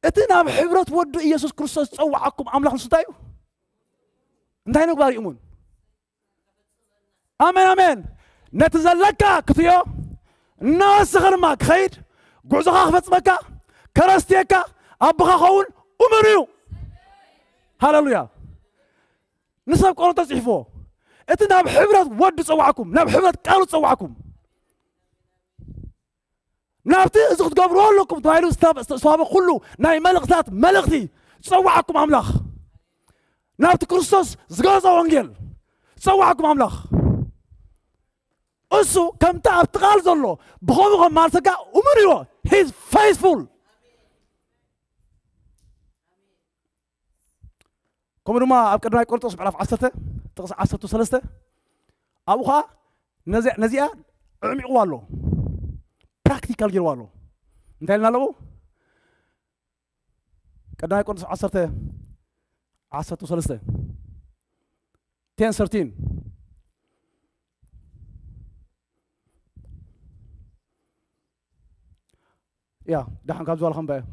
እቲ ናብ ሕብረት ወዱ ኢየሱስ ክርስቶስ ዝጸውዓኩም ኣምላኽ ንሱ እንታይ እዩ? እንታይ ንምግባር እዩ እሙን? ኣሜን ኣሜን። ነቲ ዘለካ ክትዮ እናወሰኸ ድማ ክኸይድ ጉዕዞኻ ክፈጽመካ ከረስትየካ ኣቦኻ ኸውን እሙን እዩ። ሃሌሉያ። ንሰብ ቆሮንቶስ ጽሒፍዎ፣ እቲ ናብ ሕብረት ወዱ ጸዋዕኩም፣ ናብ ሕብረት ቃሉ ጸዋዕኩም፣ ናብቲ እዚ ክትገብርዎ ኣለኩም ተባሂሉ ዝተብ- ዝተስዋበ ኩሉ ናይ መልእኽታት መልእኽቲ ዝጸዋዓኩም ኣምላኽ፣ ናብቲ ክርስቶስ ዝገለጾ ወንጌል ዝጸዋዓኩም ኣምላኽ፣ እሱ ከምቲ ኣብቲ ቃል ዘሎ ብኸምኡ ከማልሰካ እሙን እዩ። He's faithful። ከምኡ ድማ ኣብ ቀዳማይ ቆሮንቶስ ምዕራፍ ዓሰርተ ጥቕሲ ዓሰርተ ሰለስተ፣ ኣብኡ ኸዓ ነዚ- ነዚኣ ኣዕሚቕዋ ኣሎ፣ ፕራክቲካል ገይርዋ ኣሎ። እንታይ ኢልና ኣለዎ? ቀዳማይ ቆሮንቶስ ዓሰርተ ዓሰርተ ሰለስተ፣ ten thirteen። ያ፣ ደሓን ካብ ዝባልኹም በ-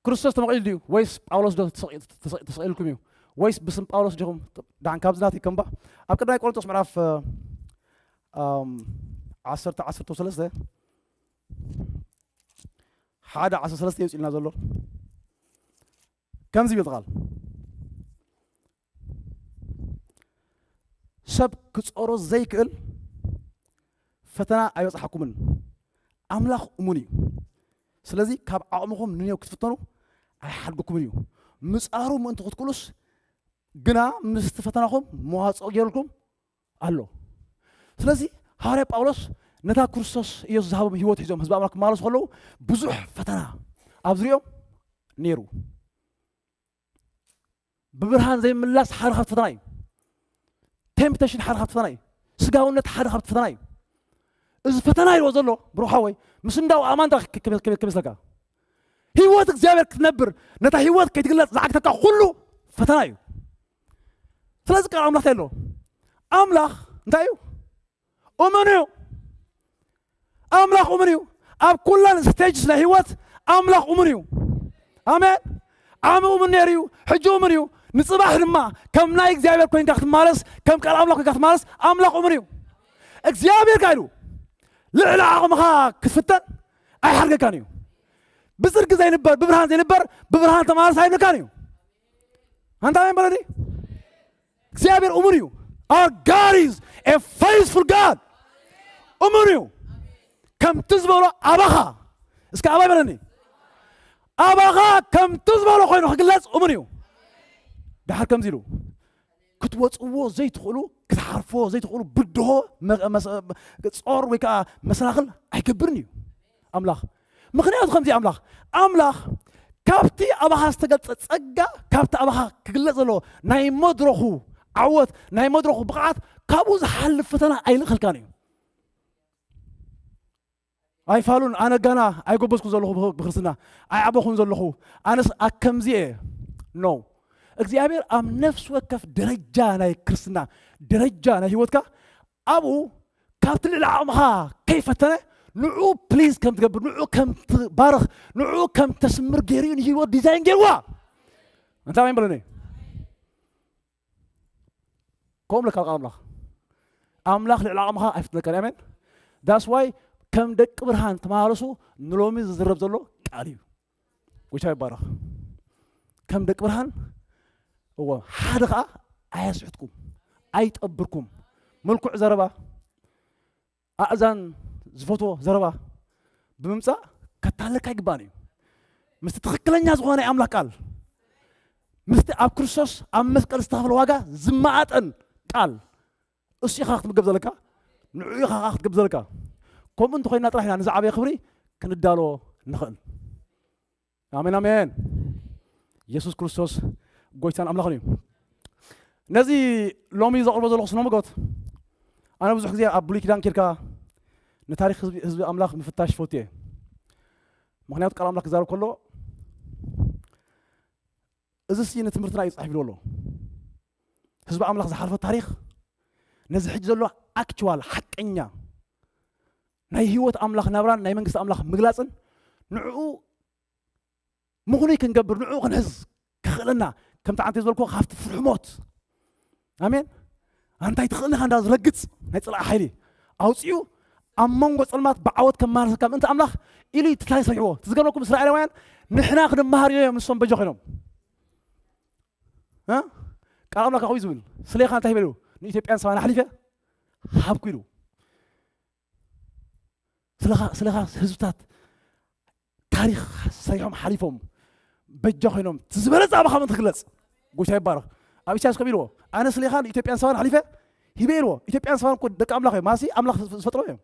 ክርስቶስ ተመቒሉ ድዩ? ወይስ ጳውሎስ ዶ ተሰቒ- ተሰቒ- ተሰቒልኩም እዩ? ወይስ ብስም ጳውሎስ ዲኹም? ደሓን ካብዚ ናተይ ከምባ ኣብ ቀዳማይ ቆሮንቶስ ምዕራፍ እ፣ ኣም፣ ዓሰርተ ዓሰርተ ሰለስተ፣ ሓደ ዓሰርተ ሰለስተ ይውፅልና ዘሎ ከምዚ ይብል ቃል፣ ሰብ ክጾሮ ዘይክእል ፈተና ኣይበጽሓኩምን፣ ኣምላኽ እሙን እዩ። ስለዚ ካብ ዓቕምኹም ንንየው ክትፍተኑ ኣይሓድገኩምን እዩ። ምጻሩ ምእንቲ ክትክእሉስ ግና ምስቲ ፈተናኹም መዋጽኦ ገይሩልኩም ኣሎ። ስለዚ ሃዋርያ ጳውሎስ ነታ ክርስቶስ ኢየሱስ ዝሃቦም ህይወት ሒዞም ህዝቢ ኣምላኽ ክመላለሱ ከለዉ ብዙሕ ፈተና ኣብ ዙሪኦም ነይሩ። ብብርሃን ዘይምላስ ሓደ ካብቲ ፈተና እዩ። ቴምፕቴሽን ሓደ ካብቲ ፈተና እዩ። ስጋውነት ሓደ ካብቲ ፈተና እዩ። እዚ ፈተና ኢልዎ ዘሎ ብሩኽ ሓወይ ምስ እንዳው ኣማንታ ክመስለካ፣ ህይወት እግዚኣብሔር ክትነብር፣ ነታ ህይወት ከይትግለጽ ዝዓግተካ ኩሉ ፈተና እዩ። ስለዚ ቃል ኣምላኽ እንታይ ኣሎ? ኣምላኽ እንታይ እዩ? እሙን እዩ። ኣምላኽ እሙን እዩ። ኣብ ኩለን ስቴጅስ ናይ ህይወት ኣምላኽ እሙን እዩ። ኣሜን። ዓሚ እሙን ነይሩ እዩ፣ ሕጂ እሙን እዩ። ንጽባሕ ድማ ከም ናይ እግዚኣብሔር ኮይንካ ክትማለስ፣ ከም ቃል ኣምላኽ ኮይንካ ክትማለስ ኣምላኽ እሙን እዩ። እግዚኣብሔር ካይሉ ልዕሊ ዓቕምኻ ክትፍተን ኣይሓርገካን እዩ። ብጽድቂ ዘይንበር፣ ብብርሃን ዘይንበር፣ ብብርሃን ተማለስ ኣይብልካን እዩ። ኣንታ ኣሜን በለኒ። እግዚኣብሔር እሙን እዩ። Our God is a faithful God። እሙን እዩ። ከምቲ ዝበሎ ኣባኻ፣ እስከ ኣባይ በለኒ። ኣባኻ ከምቲ ዝበሎ ኮይኑ ክግለጽ እሙን እዩ። ደሓር ከምዚ ኢሉ ክትወጽዎ ዘይትኽእሉ፣ ክትሓርፍዎ ዘይትኽእሉ ብድሆ መ- መስ- ጾር ወይ ከዓ መሰናኽል ኣይገብርን እዩ ኣምላኽ። ምኽንያቱ ከምዚ ኣምላኽ፣ ኣምላኽ ካብቲ ኣባኻ ዝተገልጸ ጸጋ፣ ካብቲ ኣባኻ ክግለጽ ዘለዎ ናይ መድረኹ ዓወት፣ ናይ መድረኹ ብቕዓት፣ ካብኡ ዝሓልፍ ፈተና ኣይልእኸልካን እዩ። ኣይፋሉን፣ ኣነ ጋና ኣይጎበዝኩ ዘለኹ ብኽ- ብክርስትና ኣይዓበኹን ዘለኹ፣ ኣነስ ኣከምዚ እየ። ኖ፣ እግዚኣብሔር ኣብ ነፍሲ ወከፍ ደረጃ ናይ ክርስትና፣ ደረጃ ናይ ህይወትካ ኣብኡ ካብቲ ልዕሊ ዓቕምኻ ከይፈተነ ንዑ ፕሊዝ ከም ትገብር፣ ንዑ ከም ትባርኽ፣ ንዑ ከም ተስምር ገይሩ እዩ ንህይወት ዲዛይን ገይርዋ። እንታይ ኣሜን በለኒ። ከምኡ ለካ ቃል ኣምላኽ፣ ኣምላኽ ልዕሊ ዓቕምኻ ኣይፍትነካን። ኣሜን። ዳስ ዋይ ከም ደቂ ብርሃን ተመላለሱ ንሎሚ ዝዝረብ ዘሎ ቃል እዩ። ጎይታ ይባረኽ። ከም ደቂ ብርሃን እዎ፣ ሓደ ኸኣ ኣያስሕትኩም፣ ኣይጠብርኩም። ምልኩዕ ዘረባ፣ ኣእዛን ዝፈትዎ ዘረባ ብምምጻእ ከታለካ ኣይግባን እዩ። ምስቲ ትኽክለኛ ዝኾነ ናይ ኣምላኽ ቃል፣ ምስቲ ኣብ ክርስቶስ ኣብ መስቀል ዝተኸፍለ ዋጋ ዝመኣጠን ቃል እሱ ኢኻ ክትምገብ ዘለካ፣ ንዑ ኢኻ ኸዓ ክትገብር ዘለካ። ከምኡ እንተኾይና ጥራሕ ኢና ንዝዓበየ ክብሪ ክንዳሎ ንኽእል። ኣሜን ኣሜን። ኢየሱስ ክርስቶስ ጎይታን ኣምላኽን እዩ። ነዚ ሎሚ ዘቕርቦ ዘለኹ ስነ መጎት፣ ኣነ ብዙሕ ግዜ ኣብ ብሉይ ኪዳን ኬድካ ንታሪኽ ህዝቢ፣ ህዝቢ ኣምላኽ ምፍታሽ ይፈቱ እየ። ምኽንያቱ ቃል ኣምላኽ ክዛረብ ከሎ እዚ ሲ ንትምህርትና እዩ ጻሒፍሉ ኣሎ። ህዝቢ ኣምላኽ ዝሓልፎ ታሪኽ ነዚ ሕጂ ዘሎ ኣክቹዋል ሓቀኛ ናይ ህይወት ኣምላኽ ናብራን ናይ መንግስቲ ኣምላኽ ምግላጽን ንዕኡ ምኽኑይ ክንገብር ንዕኡ ክንሕዝ ክኽእለና ከምቲ ዓንተ ዝበልኩ ካብቲ ፍርሒ ሞት ኣሜን ኣንታይ ትኽእልኒ እንዳ ዝረግጽ ናይ ጽላእ ሓይሊ ኣውጺኡ ኣብ መንጎ ጸልማት ብዓወት ከማርሰካ ምእንቲ ኣምላኽ ኢሉ እዩ ትታይ ሰሪሕዎ። ትዝገርመኩም እስራኤላውያን ንሕና ክንመሃር እዮም ንሶም በጃ ኮይኖም። እ? ቃል ኣምላኽ ከምኡ እዩ ዝብል። ስሌኻ እንታይ ይበሉ? ንኢትዮጵያን ሰባን ኣሕሊፈ ሃብኩ ኢሉ። ስለኻ ህዝብታት ታሪኽ ሰሪሖም ሓሊፎም በጃ ኮይኖም እቲ ዝበለፀ ኣባኻ ምእንቲ ክግለፅ። ጎይታ ይባረኽ። ኣብ ኢሳያስ ከም ኢልዎ ኣነ ስሌኻን ኢትዮጵያን ሰባን ሓሊፈ ሂበ ኢልዎ። ኢትዮጵያን ሰባን እኮ ደቂ ኣምላኽ እዮም። ማሲ ኣምላኽ ዝፈጥሮም እዮም።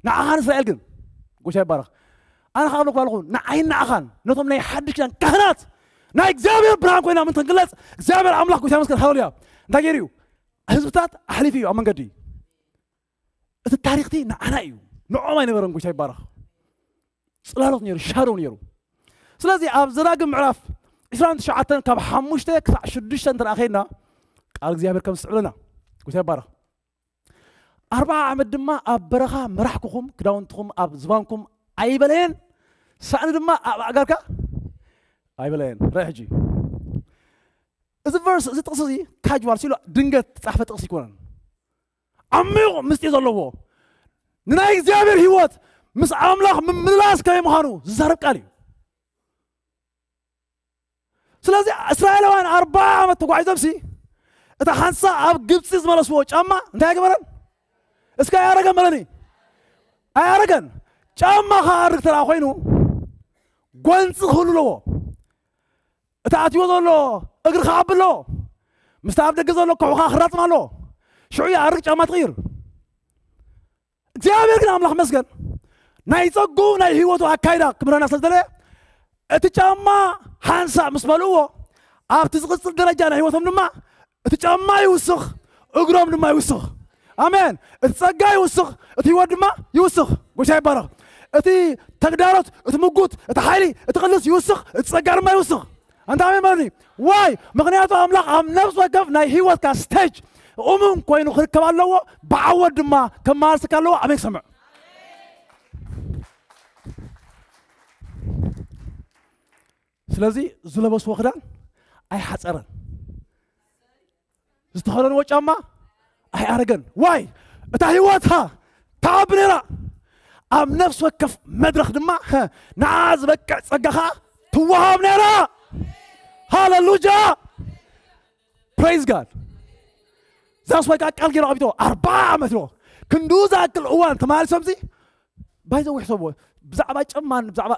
ንዓኻን እስራኤል ግን ጎይታ ይባረኽ። ኣነ ከዓ እብለኩም ኣለኹ ንዓይን ንዓኻን ነቶም ናይ ሓድሽ ኪዳን ካህናት ናይ እግዚኣብሔር ብርሃን ኮይና ምእንቲ ክንግለፅ እግዚኣብሔር ኣምላኽ ጎይታ ይመስገን። ሃሌሉያ። እንታይ ገይሩ እዩ? ህዝብታት ኣሕሊፉ እዩ ኣብ መንገዲ። እቲ ታሪኽቲ ንዓና እዩ። ንዕኦም ኣይነበረን። ጎይታ ይባረኽ። ፅላሎት ነይሩ፣ ሻዶው ነይሩ። ስለዚ ኣብ ዘዳግም ምዕራፍ ዕስራን ትሽዓተን ካብ ሓሙሽተ ክሳዕ ሽዱሽተ እንተ ከይድና ቃል እግዚኣብሔር ከም ዝስዕበና። ጎይታ ይባረኽ። ኣርብዓ ዓመት ድማ ኣብ በረኻ መራሕኩኹም፣ ክዳውንትኹም ኣብ ዝባንኩም ኣይበለየን፣ ሳእኒ ድማ ኣብ ኣእጋርካ ኣይበለየን። ራይ ሕጂ እዚ ቨርስ እዚ ጥቕሲ እዚ ካጅዋል ሲሉ ድንገት ዝፃሕፈ ጥቕሲ ይኮነን። ዓሚቕ ምስጢር ዘለዎ ንናይ እግዚኣብሔር ህይወት ምስ ኣምላኽ ምምልላስ ከመይ ምዃኑ ዝዛረብ ቃል እዩ። ስለዚ እስራኤላውያን ኣርብዓ ዓመት ተጓዒዞምሲ እታ ሓንሳ ኣብ ግብፂ ዝመለስዎ ጫማ እንታይ ኣይገበረን? እስከ ኣያረገን በለኒ። ኣያረገን። ጫማ ከኣርግ ተራ ኮይኑ ጎንፂ ክህሉ ኣለዎ። እቲ ኣትዎ ዘሎ እግሪ ክዓቢ ኣለዎ። ምስቲ ኣብ ደገ ዘሎ ከውኻ ክራፅም ኣለዎ። ሽዑ ይኣርግ ጫማ ትቕይር። እግዚኣብሔር ግን ኣምላኽ መስገን ናይ ጸጉ ናይ ህይወቱ ኣካይዳ ክምህረና ስለ ዝደለየ እቲ ጫማ ሓንሳእ ምስ በልእዎ ኣብቲ ዝቕጽል ደረጃ ናይ ህይወቶም ድማ እቲ ጫማ ይውስኽ፣ እግሮም ድማ ይውስኽ። ኣሜን። እቲ ጸጋ ይውስኽ፣ እቲ ህይወት ድማ ይውስኽ። ጎይታ ይባረኽ። እቲ ተግዳሮት፣ እቲ ምጉት፣ እቲ ሓይሊ፣ እቲ ቅልስ ይውስኽ፣ እቲ ጸጋ ድማ ይውስኽ። ኣንታ ኣሜን በሉኒ። ዋይ ምኽንያቱ ኣምላኽ ኣብ ነፍሲ ወከፍ ናይ ህይወትካ ስቴጅ እሙን ኮይኑ ክርከብ ኣለዎ። ብዓወት ድማ ከመላልሰካ ኣለዎ። ኣሜን ክሰምዕ። ስለዚ ዝለበስዎ ክዳን ኣይሓፀረን፣ ዝተኸደንዎ ጫማ ኣይኣረገን። ዋይ እታ ህይወትካ ትዓቢ ነይራ። ኣብ ነፍሲ ወከፍ መድረኽ ድማ ንዓ ዝበቅዕ ጸጋ ኸዓ ትወሃብ ነይራ። ሃለሉያ። ፕሬዝ ጋድ። ዛስ ወይ ከዓ ቃል ገይሩ ኣቢቶ ኣርባ ዓመት ዶ ክንዱ ዝኣክል እዋን ተማልሶም ሲ ባይዘ ውሕሰብዎ። ብዛዕባ ጨማን ብዛዕባ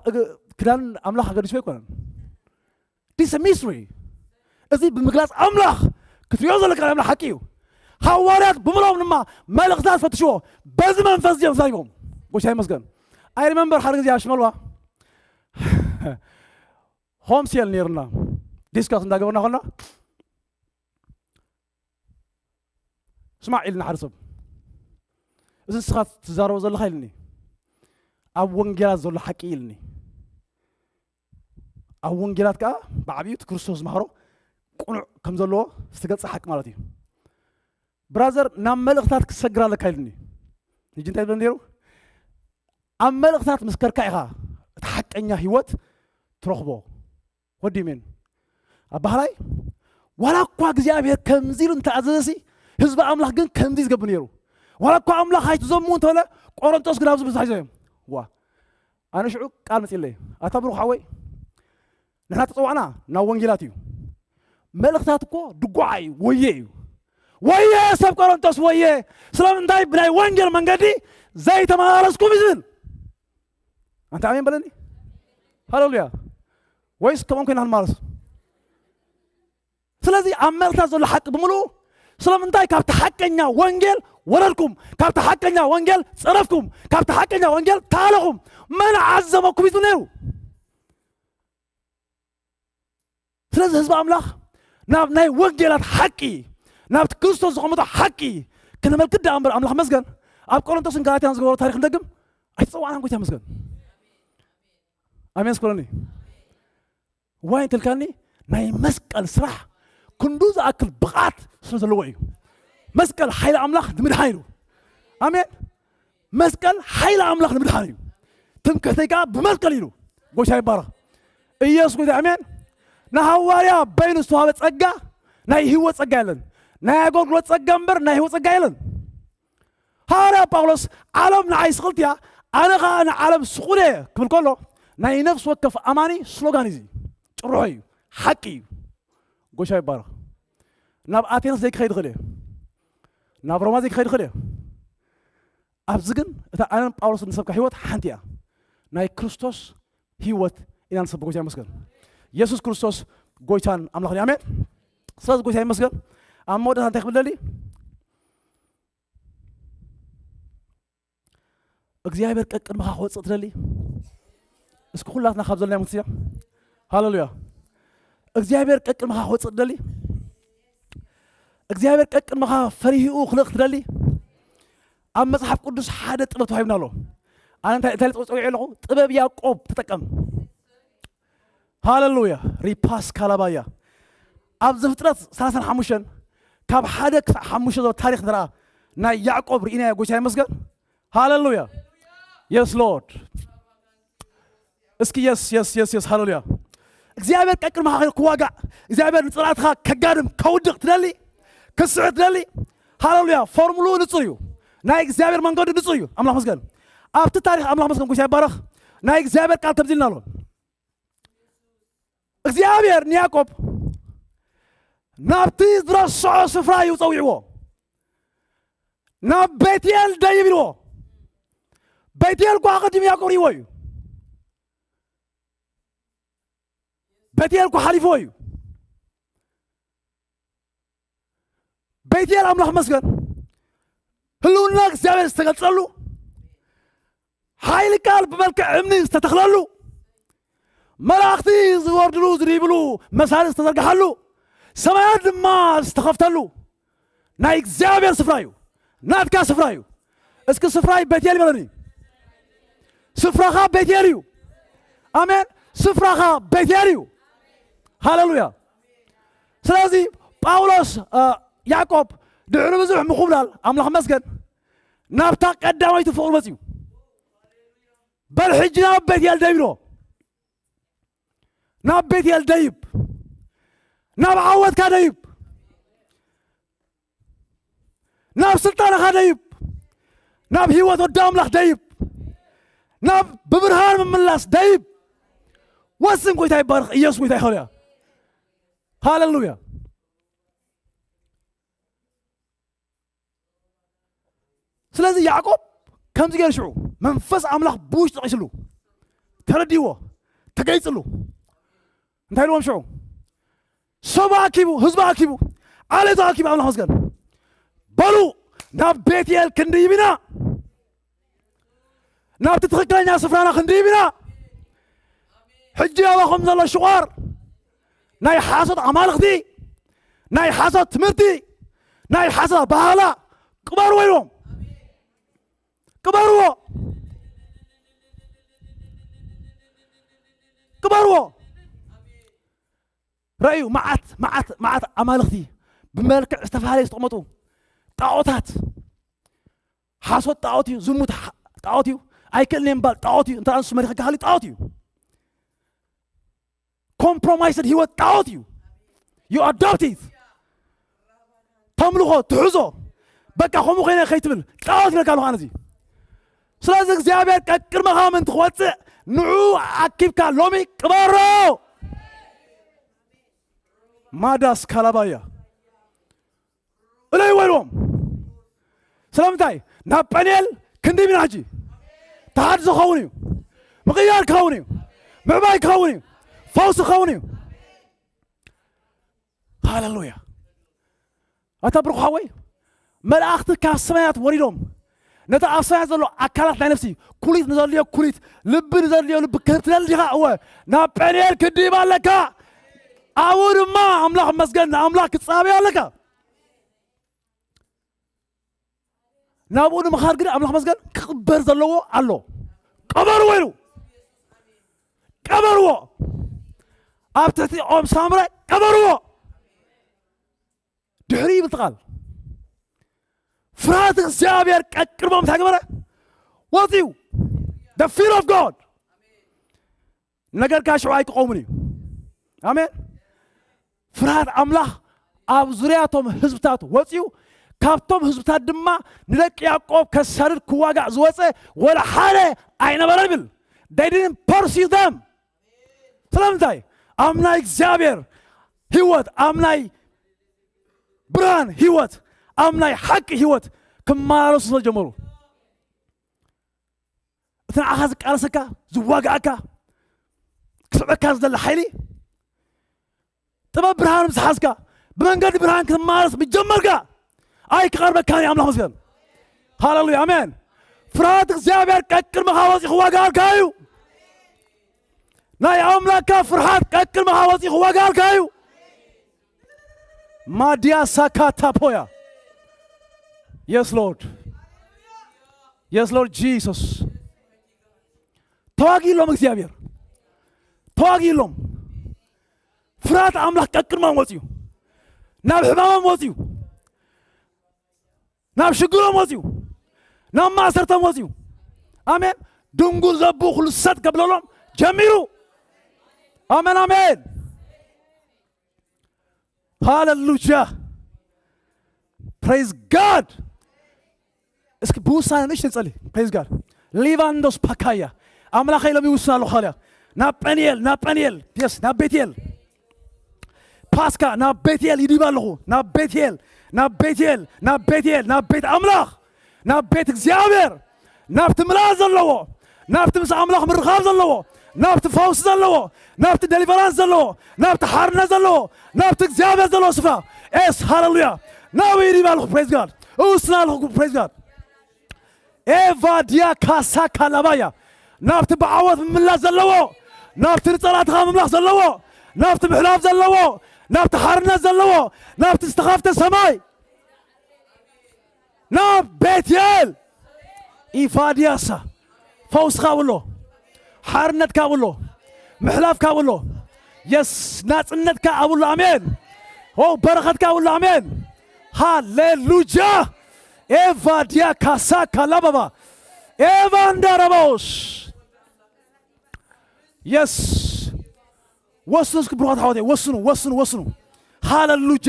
ክዳን ኣምላኽ ኣገዲሱ ኣይኮነን። ዲስ ሚስትሪ። እዚ ብምግላፅ ኣምላኽ ክትሪኦ ዘለካ ኣምላኽ ሓቂ እዩ። ሃዋርያት ብምሎም ድማ መልእኽታት ፈትሽዎ። በዚ መንፈስ እዮም ተዛሪቦም። ጎይታ ይመስገን። ኣይ ሪመምበር ሓደ ግዜ ኣሽመልዋ ሆም ሴል ነይርና ዲስካስ እንዳገበርና ኮና ስማዕ ኢልና ሓደ ሰብ እዚ ንስኻ ትዛረቦ ዘለኻ ኢልኒ። ኣብ ወንጌላት ዘሎ ሓቂ ኢልኒ። ኣብ ወንጌላት ከዓ ብዓብዩ እቲ ክርስቶስ ዝመሃሮ ቅኑዕ ከም ዘለዎ ዝተገልፀ ሓቂ ማለት እዩ። ብራዘር ናብ መልእኽታት ክሰግር ኣለካ ኢልኒ። ሕጂ እንታይ ዝብል ነይሩ? ኣብ መልእኽታት ምስ ከርካ ኢኻ እቲ ሓቀኛ ህይወት ትረኽቦ። ወዲ ሜን ኣባህላይ ዋላ እኳ እግዚኣብሔር ከምዚ ኢሉ እንተኣዘዘሲ ህዝቢ ኣምላኽ ግን ከምዚ ዝገብር ነይሩ። ዋላ እኳ ኣምላኽ ኣይትዘሙ እንተበለ ቆሮንቶስ ግን ኣብዚ ብዙሕ እዮም። ዋ ኣነ ሽዑ ቃል መፅለይ ኣታ ብሩኽ ሓወይ ንሕና ተፀዋዕና ናብ ወንጌላት እዩ። መልእኽታት እኮ ድጓዓ እዩ። ወየ እዩ። ወየ ሰብ ቆሮንቶስ ወየ። ስለምንታይ ብናይ ወንጌል መንገዲ ዘይተመላለስኩም እዩ ዝብል። ኣንተ ኣሜን በለኒ። ሃሌሉያ። ወይስ ከምኦም ኮይና ክንማለስ? ስለዚ ኣብ መልእኽታት ዘሎ ሓቂ ብምሉኡ ስለምንታይ ካብቲ ሓቀኛ ወንጌል ወረድኩም? ካብቲ ሓቀኛ ወንጌል ጸረፍኩም? ካብቲ ሓቀኛ ወንጌል ተሃለኹም? መን ዓዘመኩም እዩ ነይሩ? ስለዚ ህዝቢ ኣምላኽ ናብ ናይ ወንጌላት ሓቂ ናብቲ ክርስቶስ ዝቐመጦ ሓቂ ክነመልክት ደኣ እምበር ኣምላኽ መስገን ኣብ ቆሮንቶስን ጋላትያን ዝገበሮ ታሪክ ንደግም ኣይተፀዋዕናን። ጎይታ መስገን። ኣሜን ስኮለኒ ዋይ እንተልካኒ ናይ መስቀል ስራሕ ክንዱ ዝኣክል ብቕዓት ስለ ዘለዎ እዩ። መስቀል ሓይሊ ኣምላኽ ንምድሓን ኢሉ። ኣሜን። መስቀል ሓይሊ ኣምላኽ ንምድሓን እዩ። ትምክሕተይ ከዓ ብመስቀል ኢሉ። ጎይታ ይባረኽ። ኢየሱስ ጎይታ። ኣሜን። ንሃዋርያ በይኑ ዝተዋህበ ጸጋ ናይ ህይወት ጸጋ የለን። ናይ ኣገልግሎት ጸጋ እምበር ናይ ህይወት ጸጋ የለን። ሃዋርያ ጳውሎስ ዓለም ንዓይ ስቕልቲ እያ፣ ኣነ ኸዓ ንዓለም ስቑል እየ ክብል ከሎ ናይ ነፍሲ ወከፍ ኣማኒ ስሎጋን እዩ። ጭርሖ እዩ። ሓቂ እዩ። ጎይታ ይባረኽ። ናብ ኣቴንስ ዘይክኸይድ ይኽእል እየ። ናብ ሮማ ዘይክኸይድ ይኽእል እየ። ኣብዚ ግን እታ ኣነን ጳውሎስ እንሰብካ ህይወት ሓንቲ እያ። ናይ ክርስቶስ ህይወት ኢና ንሰብክ። ጎይታ ይመስገን። የሱስ ክርስቶስ ጎይታን ኣምላኽን እዩ። ኣሜን። ስለዚ ጎይታ ይመስገን። ኣብ መወዳእታ እንታይ ክብል ደሊ? እግዚኣብሔር ቀቅድምኻ ክወፅእ ትደሊ? እስኪ ኩላትና ካብ ዘለና ምስያ። ሃሌሉያ። እግዚኣብሔር ቀቅድምኻ ክወፅእ ትደሊ? እግዚኣብሔር ቀቅድምኻ ፈሪህኡ ክልእኽ ትደሊ? ኣብ መጽሓፍ ቅዱስ ሓደ ጥበብ ተዋሂብና ኣሎ። ኣነ እንታይ እንታይ ጸዊዐ ኣለኹ? ጥበብ ያዕቆብ ተጠቀም። ሃሌሉያ። ሪፓስ ካላባያ። ኣብ ዘፍጥረት ሰላሳን ሓሙሽተን ካብ ሓደ ክሳብ ሓሙሽተ ዘሎ ታሪኽ ንረኣ። ናይ ያዕቆብ ርኢናዮ። ጎይታ ይመስገን። ሃሌሉያ። የስ ሎርድ። እስኪ የስ የስ የስ የስ። ሃሌሉያ። እግዚኣብሔር ቀቅድምኻ ክዋጋእ፣ እግዚኣብሔር ንጸላእትኻ ከጋድም፣ ከውድቕ ትደሊ? ክስዕር ትደሊ? ሃሌሉያ። ፎርሙሉ ንጹር እዩ። ናይ እግዚኣብሔር መንገዱ ንጹር እዩ። ኣምላኽ መስገን። ኣብቲ ታሪኽ ኣምላኽ መስገን። ጎይታ ይባረኽ። ናይ እግዚኣብሔር ቃል ከምዚ ኢልና ኣሎ። እግዚኣብሔር ንያዕቆብ ናብቲ ዝረስዖ ስፍራ እዩ ጸዊዕዎ። ናብ ቤትኤል ደይብ ኢልዎ። ቤትኤል እኳ ኣቐዲሙ ያዕቆብ ርእይዎ እዩ። ቤትኤል እኳ ሓሊፍዎ እዩ። ቤትኤል ኣምላኽ መስገን ህልውና እግዚኣብሔር ዝተገልጸሉ፣ ሓይሊ ቃል ብመልክዕ እምኒ ዝተተኽለሉ፣ መላእኽቲ ዝወርድሉ ዝድይብሉ መሳርዕ ዝተዘርግሓሉ፣ ሰማያት ድማ ዝተኸፍተሉ ናይ እግዚኣብሔር ስፍራ እዩ። ናትካ ስፍራ እዩ። እስኪ ስፍራይ ቤትኤል ይበለኒ። ስፍራኻ ቤትኤል እዩ። ኣሜን። ስፍራኻ ቤትኤል እዩ። ሃሌሉያ። ስለዚ ጳውሎስ፣ እ፣ ያዕቆብ ድሕሪ ብዙሕ ምኹብላል ኣምላኽ መስገን ናብታ ቀዳመይቲ ፍቕሩ መጺኡ። በል ሕጂ ናብ ቤትኤል ደይብ ኢልዎ። ናብ ቤትኤል ደይብ። ናብ ዓወትካ ደይብ። ናብ ስልጣንኻ ደይብ። ናብ ህይወት ወዲ ኣምላኽ ደይብ። ናብ ብብርሃን ምምላስ ደይብ። ወስን። ጎይታ ይባረኽ። ኢየሱስ ጎይታ ይኸውልያ። ሃሌሉያ። ስለዚ ያዕቆብ ከምዚ ገይሩ ሽዑ መንፈስ ኣምላኽ ብውሽጢ ጠቒስሉ፣ ተረዲዎ፣ ተገይጽሉ። እንታይ ኢልዎም ሽዑ? ሰቡ ኣኪቡ፣ ህዝቡ ኣኪቡ፣ ዓሌቱ ኣኪቡ፣ ኣምላኽ መስገን። በሉ፣ ናብ ቤትኤል ክንድይብ ኢና፣ ናብቲ ትኽክለኛ ስፍራና ክንድይብ ኢና። ሕጂ ኣባኹም ዘሎ ሽቋር ናይ ሓሶት ኣማልኽቲ፣ ናይ ሓሶት ትምህርቲ፣ ናይ ሓሶት ኣባህላ ቅበርዎ ኢልዎም። ቅበርዎ። ቅበርዎ። ረእዩ፣ መዓት፣ መዓት፣ መዓት ኣማልኽቲ ብመልክዕ ዝተፈላለየ ዝተቐመጡ ጣዖታት። ሓሶት ጣዖት እዩ፣ ዝሙት ሓ-፣ ጣዖት እዩ፣ ኣይክእልን እየ ምባል ጣዖት እዩ፣ እንተ ንሱ መሪኸካ ሃልዩ ጣዖት እዩ። ኮምፕሮማይስድ ህይወት ጣዖት እዩ። You adopt it። ተምልኾ፣ ትሕዞ። በቃ ከምኡ ኮይነ ከይትብል ጣዖት ይብለካ ኣለኹ ኣነ እዚ። ስለዚ እግዚኣብሔር ቀቅድመኻ ምእንቲ ክወፅእ ንዑ ኣኪብካ ሎሚ ቅበሮ። ማዳስ ካላባያ እለይ ወይልዎም። ስለምንታይ ናብ ጴንኤል ክንዲ ቢና ሕጂ ተሃድሶ ክኸውን እዩ፣ ምቕያር ክኸውን እዩ፣ ምዕባይ ክኸውን እዩ፣ ፈውሲ ክኸውን እዩ። ሃሌሉያ። ኣታ ብሩኽ ሓወይ፣ መላእኽቲ ካብ ሰማያት ወሪዶም ነቲ ኣብ ሰማያት ዘሎ ኣካላት ናይ ነፍሲ፣ ኩሊት ንዘድልዮ ኩሊት፣ ልቢ ንዘድልዮ ልቢ ክህብ ትደሊ ዲኻ? እወ፣ ናብ ጴንኤል ክትድይብ ኣለካ። ኣብኡ ድማ ኣምላኽ መስገን ንኣምላኽ ክትጻበዮ ኣለካ። ናብኡ ንምኻድ ግን ኣምላኽ መስገን ክቕበር ዘለዎ ኣሎ። ቀበርዎ ኢሉ። ቀበርዎ። ኣብ ትሕቲ ኦም ሳምረ ቀበርዎ። ድሕሪ ይብል እቲ ቃል። ፍርሃት እግዚኣብሔር ቀቅድሞም እንታይ ገበረ? ወፅዩ። The fear of God። ነገርካ ሽዑ ኣይክቆምን እዩ። ኣሜን። ፍርሃት ኣምላኽ ኣብ ዙርያቶም ህዝብታት ወፅዩ፣ ካብቶም ህዝብታት ድማ ንደቂ ያዕቆብ ከሳድድ ክዋጋእ ዝወፀ ወላ ሓደ ኣይነበረን ይብል። They didn't pursue them። ስለምንታይ? ኣብ ናይ እግዚኣብሔር ህይወት፣ ኣብ ናይ ብርሃን ህይወት፣ ኣብ ናይ ሓቂ ህይወት ክመላለሱ ስለ ጀመሩ። እቲ ንዓኻ ዝቃለሰካ፣ ዝዋግኣካ፣ ክስዕረካ ዝደሊ ሓይሊ፣ ጥበብ ብርሃን ምስ ሓዝካ፣ ብመንገዲ ብርሃን ክትመላለስ ምስ ጀመርካ፣ ኣይ ክቐርበካን እዩ። ኣምላኽ መስገን። ሃሌሉያ፣ ኣሜን። ፍርሃት እግዚኣብሔር ቀቅድመኻ ወፂኡ ክዋጋኣልካ እዩ። ናይ ኣምላኽካ ፍርሃት ቀቅድመኻ ወፂኡ ክዋጋኣልካ እዩ። ማድያ ሳካታ ፖያ። Yes Lord. Yes Lord Jesus. ተዋጊሎም እግዚኣብሔር። ተዋጊሎም። ፍርሃት ኣምላኽ ቀቅድሞም ወፂኡ። ናብ ሕማሞም ወፂኡ። ናብ ሽግሮም ወፂኡ። ናብ ማእሰርቶም ወፂኡ። ኣሜን። ድንጉል ዘቡ ኩሉ ሰጥ ከብለሎም ጀሚሩ። ኣሜን፣ ኣሜን። ሃሌሉያ። Praise God። እስኪ ብውሳነ ንእሽተይ ንጸሊ። Praise God። ሊቫንዶስ ፓካያ። ኣምላኸይ ሎም ይውስን ኣለኹ። ሃሌሉያ። ናብ ጴንኤል፣ ናብ ጴንኤል። የስ፣ ናብ ቤትኤል። ፓስካ፣ ናብ ቤትኤል ይድይብ ኣለኹ። ናብ ቤትኤል፣ ናብ ቤትኤል፣ ናብ ቤትኤል፣ ናብ ቤት ኣምላኽ፣ ናብ ቤት እግዚኣብሔር፣ ናብቲ ምልኣት ዘለዎ፣ ናብቲ ምስ ኣምላኽ ምርኻብ ዘለዎ፣ ናብቲ ፈውሲ ዘለዎ፣ ናብቲ ደሊቨራንስ ዘለዎ፣ ናብቲ ሓርነት ዘለዎ፣ ናብቲ እግዚኣብሔር ዘለዎ ስፍራ። ኤስ፣ ሃሌሉያ። ናብኡ ይድይብ ኣለኹ። ፕሬዝ ጋድ። እውስን ኣለኹ። ፕሬዝ ጋድ። ኤቫ ዲያ ካሳ ካላባያ። ናብቲ ብዓወት ምምላስ ዘለዎ፣ ናብቲ ንጸላእትኻ ምምላኽ ዘለዎ፣ ናብቲ ምሕላፍ ዘለዎ፣ ናብቲ ሓርነት ዘለዎ፣ ናብቲ ዝተኸፍተ ሰማይ፣ ናብ ቤትኤል። ኢፋድያሳ። ፈውስካ ኣብሎ፣ ሓርነትካ ኣብሎ፣ ምሕላፍካ ኣብሎ፣ የስ ናጽነትካ ኣብሎ። ኣሜን። ኦ በረኸትካ ኣብሎ። ኣሜን። ሃሌሉያ። ኤቫ ዲያ ካሳ ካላባባ ኤቫ እንዳረባውስ። የስ። ወስኑ እስኪ ብሩኻት ሓወተይ፣ ወስኑ፣ ወስኑ፣ ወስኑ። ሃሌሉያ።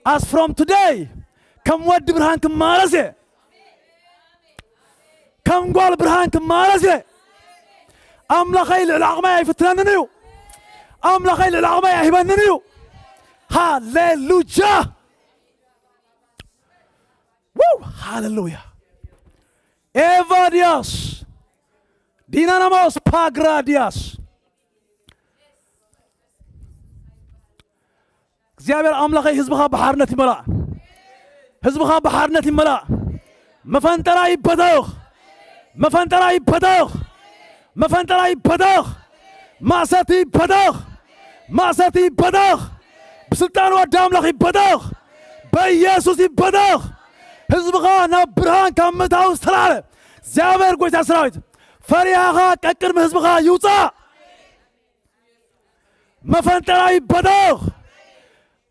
As from today፣ ከም ወዲ ብርሃን ክማረስ እየ። ከም ጓል ብርሃን ክማረስ እየ። ኣምላኸይ ልዕሊ ዓቕመይ ኣይፍትነንን እዩ። ኣምላኸይ ልዕሊ ዓቕመይ ኣይህበንን እዩ። ሃሌሉያ። ው፣ ሃሌሉያ። ኤቫድያስ፣ ዲናናማስ ፓግራድያስ። እግዚኣብሔር ኣምላኸይ ህዝብኻ ብሓርነት ይመላእ። ህዝብኻ ብሓርነት ይመላእ። መፈንጠራ ይበተኽ። መፈንጠራ ይበተኽ። መፈንጠራ ይበተኽ። ማእሰርቲ ይበተኽ። ማእሰርቲ ይበተኽ። ብስልጣን ወዲ ኣምላኽ ይበተኽ። በኢየሱስ ይበተኽ። ህዝብኻ ናብ ብርሃን ካብ ምእታው ዝተላዕለ እግዚኣብሔር ጎይታ ሰራዊት ፈሪሃኻ ቀቅድሚ ህዝብኻ ይውፃእ። መፈንጠራ ይበተኽ።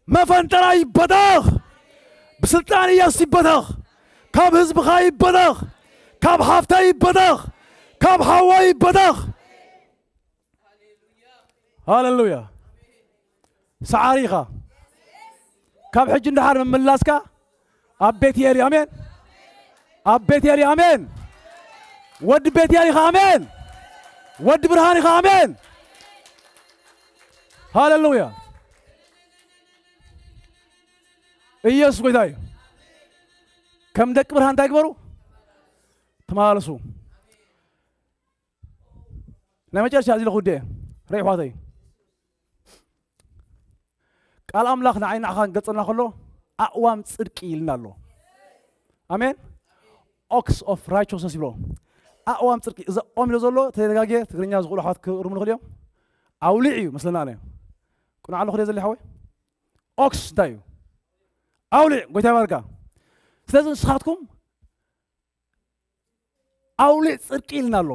መፈንጠራ ይበተኽ። ብስልጣን ኢየሱስ ይበተኽ። ካብ ህዝብኻ ይበተኽ። ካብ ሃፍተይ ይበተኽ። ካብ ሓወይ ይበተኽ። ሃሌሉያ። ሰዓሪ ኢኻ። ካብ ሕጂ እንዳሓር ምምላስካ ኣብ ቤትኤል እዩ። ኣሜን። ኣብ ቤትኤል እዩ። ኣሜን። ወዲ ቤትኤል ኢኻ። ኣሜን። ወዲ ብርሃን ኢኻ። ኣሜን። ሃሌሉያ። ኢየሱስ ጎይታ እዩ። ከም ደቂ ብርሃን እንታይ ግበሩ? ተመላለሱ። ናይ መጨረሻ እዚ ኢለ ክውድእ እየ። ርኢሕዋተይ፣ ቃል ኣምላኽ ንዓይ ንዓኻ ክገልጸልና ከሎ ኣእዋም ጽድቂ ኢልና ኣሎ። ኣሜን። Oaks of righteousness ይብሎ። ኣእዋም ጽድቂ። እዚ ኦም ኢሎ ዘሎ ተደጋጌ ትግርኛ ዝኽእሉ ኣሕዋት ክእርሙ ንኽእል እዮም። ኣውሊዕ እዩ መስለና ኣነ። ቁንዓ ኣለኹ ድየ ዘለ ሓወይ? ኦክስ እንታይ እዩ? ኣውሊዕ። ጎይታ ይባርካ። ስለዚ ንስኻትኩም ኣውሊዕ ጽድቂ ኢልና ኣሎ።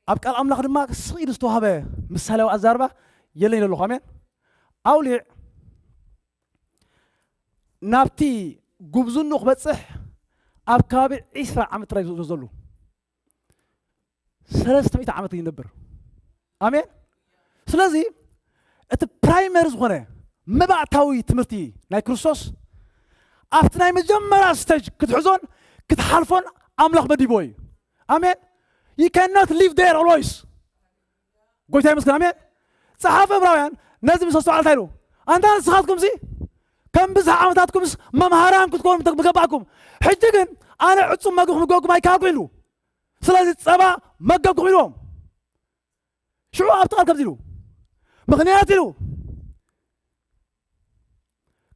ኣብ ቃል ኣምላኽ ድማ ስቕ ኢሉ ዝተዋህበ ምሳሌያዊ ኣዛርባ የለን ኢለ ኣለኹ። ኣሜን። ኣውሊዕ ናብቲ ጉብዝንኡ ክበጽሕ ኣብ ከባቢ ዒስራ ዓመት ጥራይ ዝእዘዘሉ፣ ሰለስተ ሚእቲ ዓመት ይነብር። ኣሜን። ስለዚ እቲ ፕራይመሪ ዝኾነ መባእታዊ ትምህርቲ ናይ ክርስቶስ ኣብቲ ናይ መጀመርያ ስቴጅ ክትሕዞን ክትሓልፎን ኣምላኽ መዲቦ እዩ። ኣሜን። You cannot live there always። ጎይታ ይመስገን። ኣሜን። ጸሓፊ ዕብራውያን ነዚ ምስ ኣስተውዓልታ ኢሉ፣ ኣንታ ንስኻትኩም ሲ ከም ብዝሒ ዓመታትኩምስ መምሃራን ክትኮኑ ምገባእኩም፣ ሕጂ ግን ኣነ ዕጹም መግቢ ክምገበኩም ኣይከኣልኩ ኢሉ። ስለዚ ጸባ መገብኩም ኢልዎም። ሽዑ ኣብቲ ቃል ከምዚ ኢሉ፣ ምኽንያት ኢሉ፣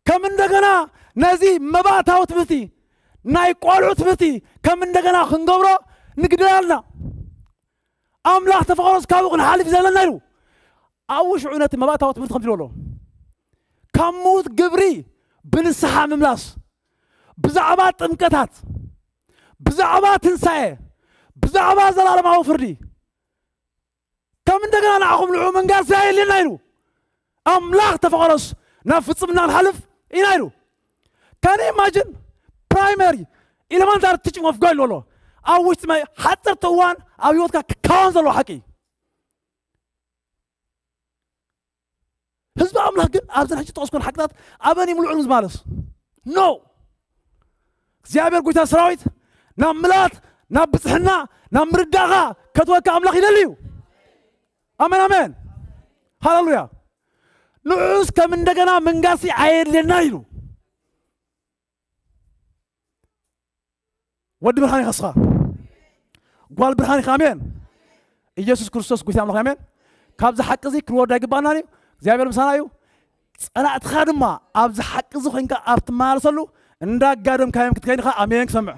ከም እንደገና ነዚ መባእታዊ ትምህርቲ፣ ናይ ቆልዑ ትምህርቲ ከም እንደገና ክንገብሮ ንግደድ ኣለና። ኣምላኽ ተፈቐሮስ ካብኡ ክንሓልፍ ዘለና ኢሉ። ኣብኡ ሽዑ ነቲ መባእታዊ ትምህርቲ ከምዚ ኢሉ ኣሎ፣ ካብ ምዉት ግብሪ ብንስሓ ምምላስ፣ ብዛዕባ ጥምቀታት፣ ብዛዕባ ትንሳኤ፣ ብዛዕባ ዘላለማዊ ፍርዲ፣ ከም እንደገና ንዓኹም ንዑ ምንጋር ኣየድልየና ኢሉ። ኣምላኽ ተፈቐሮስ ናብ ፍጽምና ክንሓልፍ ኢና ኢሉ። ካን ኢማጅን ፕራይመሪ ኢለመንታሪ ቲችንግ ኦፍ ጎድ ኣሎ። ኣብ ውሽጢ መ ሓፀርቲ እዋን ኣብ ህይወትካ ክካወን ዘለዎ ሓቂ እዩ። ህዝቢ ኣምላኽ ግን ኣብዘን ሕጂ ጠቐስኩን ሓቅታት ኣበን ይምልዑ ዝማለስ ኖ። እግዚኣብሔር ጎይታ ሰራዊት ናብ ምልኣት፣ ናብ ብፅሕና፣ ናብ ምርዳእኻ ከትወካ ኣምላኽ ይደሊ እዩ። ኣሜን ኣሜን። ሃሌሉያ። ንዑስ ከም እንደገና ምንጋሲ ኣየድልየና ኢሉ። ወዲ ብርሃን ኢኻ እስኻ፣ ጓል ብርሃን ኢኻ። ኣሜን። ኢየሱስ ክርስቶስ ጎይታ ኣምላኽ። ኣሜን። ካብዚ ሓቂ እዚ ክንወርድ ኣይግባእናን እዩ። እግዚኣብሔር ምሳና እዩ። ጸላእትኻ ድማ ኣብዚ ሓቂ እዚ ኮይንካ ኣብ ትመላለሰሉ እንዳጋደምካዮም ክትከይድ ኢኻ። ኣሜን። ክሰምዕ